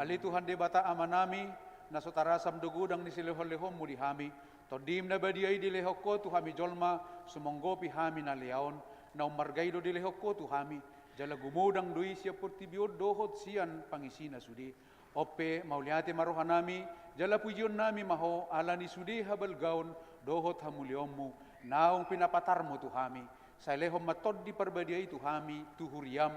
Ale Tuhan Debata Amanami, na so tarasam do godang ni silehonlehonMu di hami, TondiM na badia i dilehon Ho tu hami jolma, sumonggopi hami na lea on, na ummarga i do dilehon Ho tu hami, jala gumodang do i sian portibi on dohot sian pangisina sude. On pe mauliate ma rohanami, jala pujionnami ma Ho ala ni sude habalgaon dohot hamuliaonMu, naung pinapatarMu tu hami. Sai lehon ma Tondi Parbadia i tu hami, tu huriaM,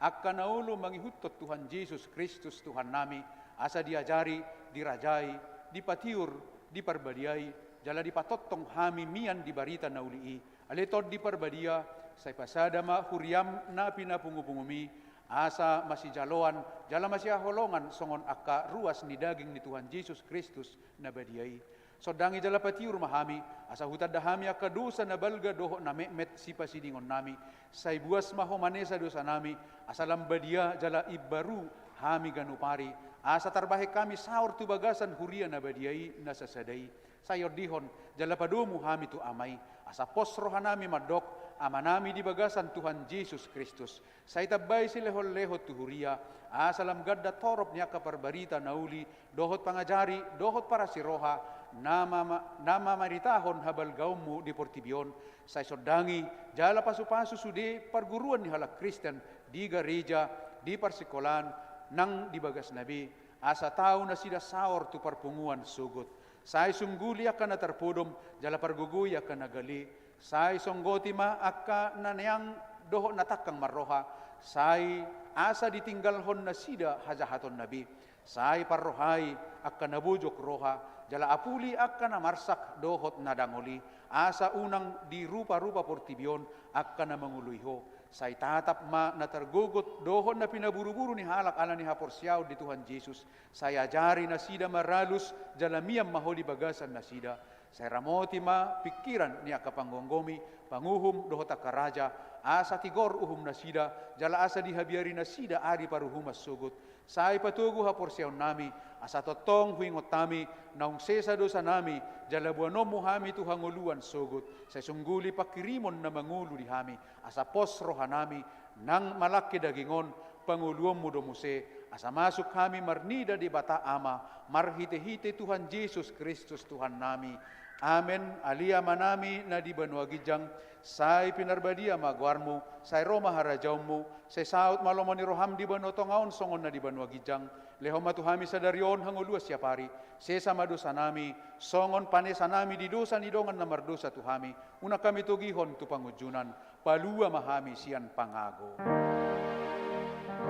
angka na olo mangihuthon Tuhan Jesus Kristus Tuhannami, asa diajari, dirajai, dipatiur, diparbadiai, jala dipatongtong hami mian di barita na uli i. Ale Tondi Parbadia, sai pasada ma huriaM na pinapungupungumi, asa masijaloan, jala masihaholongan songon angka ruas ni daging ni Tuhan Jesus Kristus na badia i. Sondangi jala patiur ma hami, asa hutanda hami angka dosa na balga dohot na metmet sipasidingonnami. Sai buas ma Ho manesa dosanami, asa lam badia jala imbaru hami ganup ari, asa tarbahen hami saor tu bagasan huria na badia i na sasada i. Sai ondihon, jala padomu hami tu Ama i, asa pos rohanami mandok, Amanami di bagasan Tuhan Jesus Kristus. Sai tambai silehonlehon tu huria, asa lam ganda torop ni angka parbarita na uli, dohot pangajari, dohot parasiroha, na mama-, na mamaritahon habalgaonMu di portibi on. Sai sondangi, jala pasupasu sude parguruan ni halak Kristen, di gareja, di parsikolaan, nang di bagasna be, asa tau nasida saor tu parpunguan sogot. Sai sungguli angka na tarpodom, jala pargogoi angka na gale. Sai songgoti ma angka na neang dohot na tangkang marroha, sai asa ditinggalhon nasida hajahatonna be. Sai parrohai angka na bojok roha, jala apuli angka na marsak dohot na dangol i, asa unang diruparupa portibi on angka na mangoloi Ho. Sai tatap ma na targogot dohot na pinaburuburu ni halak ala ni haporseaon di Tuhan Jesus. Sai ajari nasida maralus, jala mian ma Ho di bagasan nasida. Sai ramoti ma pingkiran ni angka panggomgomi, panguhum dohot angka raja, asa tigor uhum nasida, jala asa dihabiari nasida ari paruhuman sogot. Sai patogu haporseaonnami, asa tongtong huingot hami, naung sesa dosanami, jala boanonmu hami tu hangoluan sogot. Sai sungguli pangkirimon na mangolu di hami, asa pos rohanami, nang malangke daging on, pangoluonmu do muse, asa masuk hami marnida Debata Ama, marhitehite Tuhan Jesus Kristus Tuhannami. Amen. Ale Amanami na di banua ginjang, sai pinarbadia ma goarmu, sai ro ma harajaonmu, sai saut ma lomo ni roham di banua tonga on songon na di banua ginjang. Lehon ma tu hami sadari on hangoluan siapari, sesa ma dosanami, songon panesanami di dosa ni dongan na mardosa tu hami, unang hami togihon tu pangunjunan, palua ma hami sian pangago.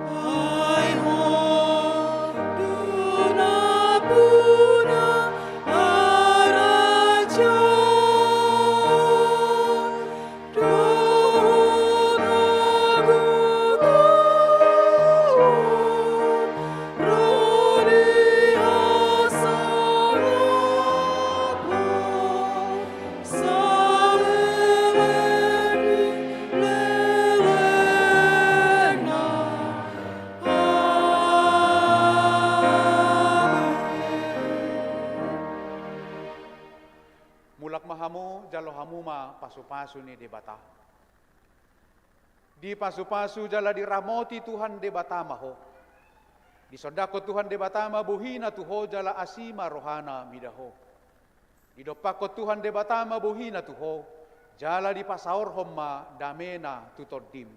Ai Ho do nampuna harajaon dohot hagogoon ro di hasangapon saleleng ni lelengna. Amen. Mulak ma hamu, jalo hamu ma pasupasu ni Debata. Dipasupasu jala diramoti Tuhan Debata ma ho. Disondangkon Tuhan Debata ma bohina tu ho jala asi ma rohana mida ho. Didompakkon Tuhan Debata ma bohina tu ho, jala dipasaorhon ma damena tu tondim.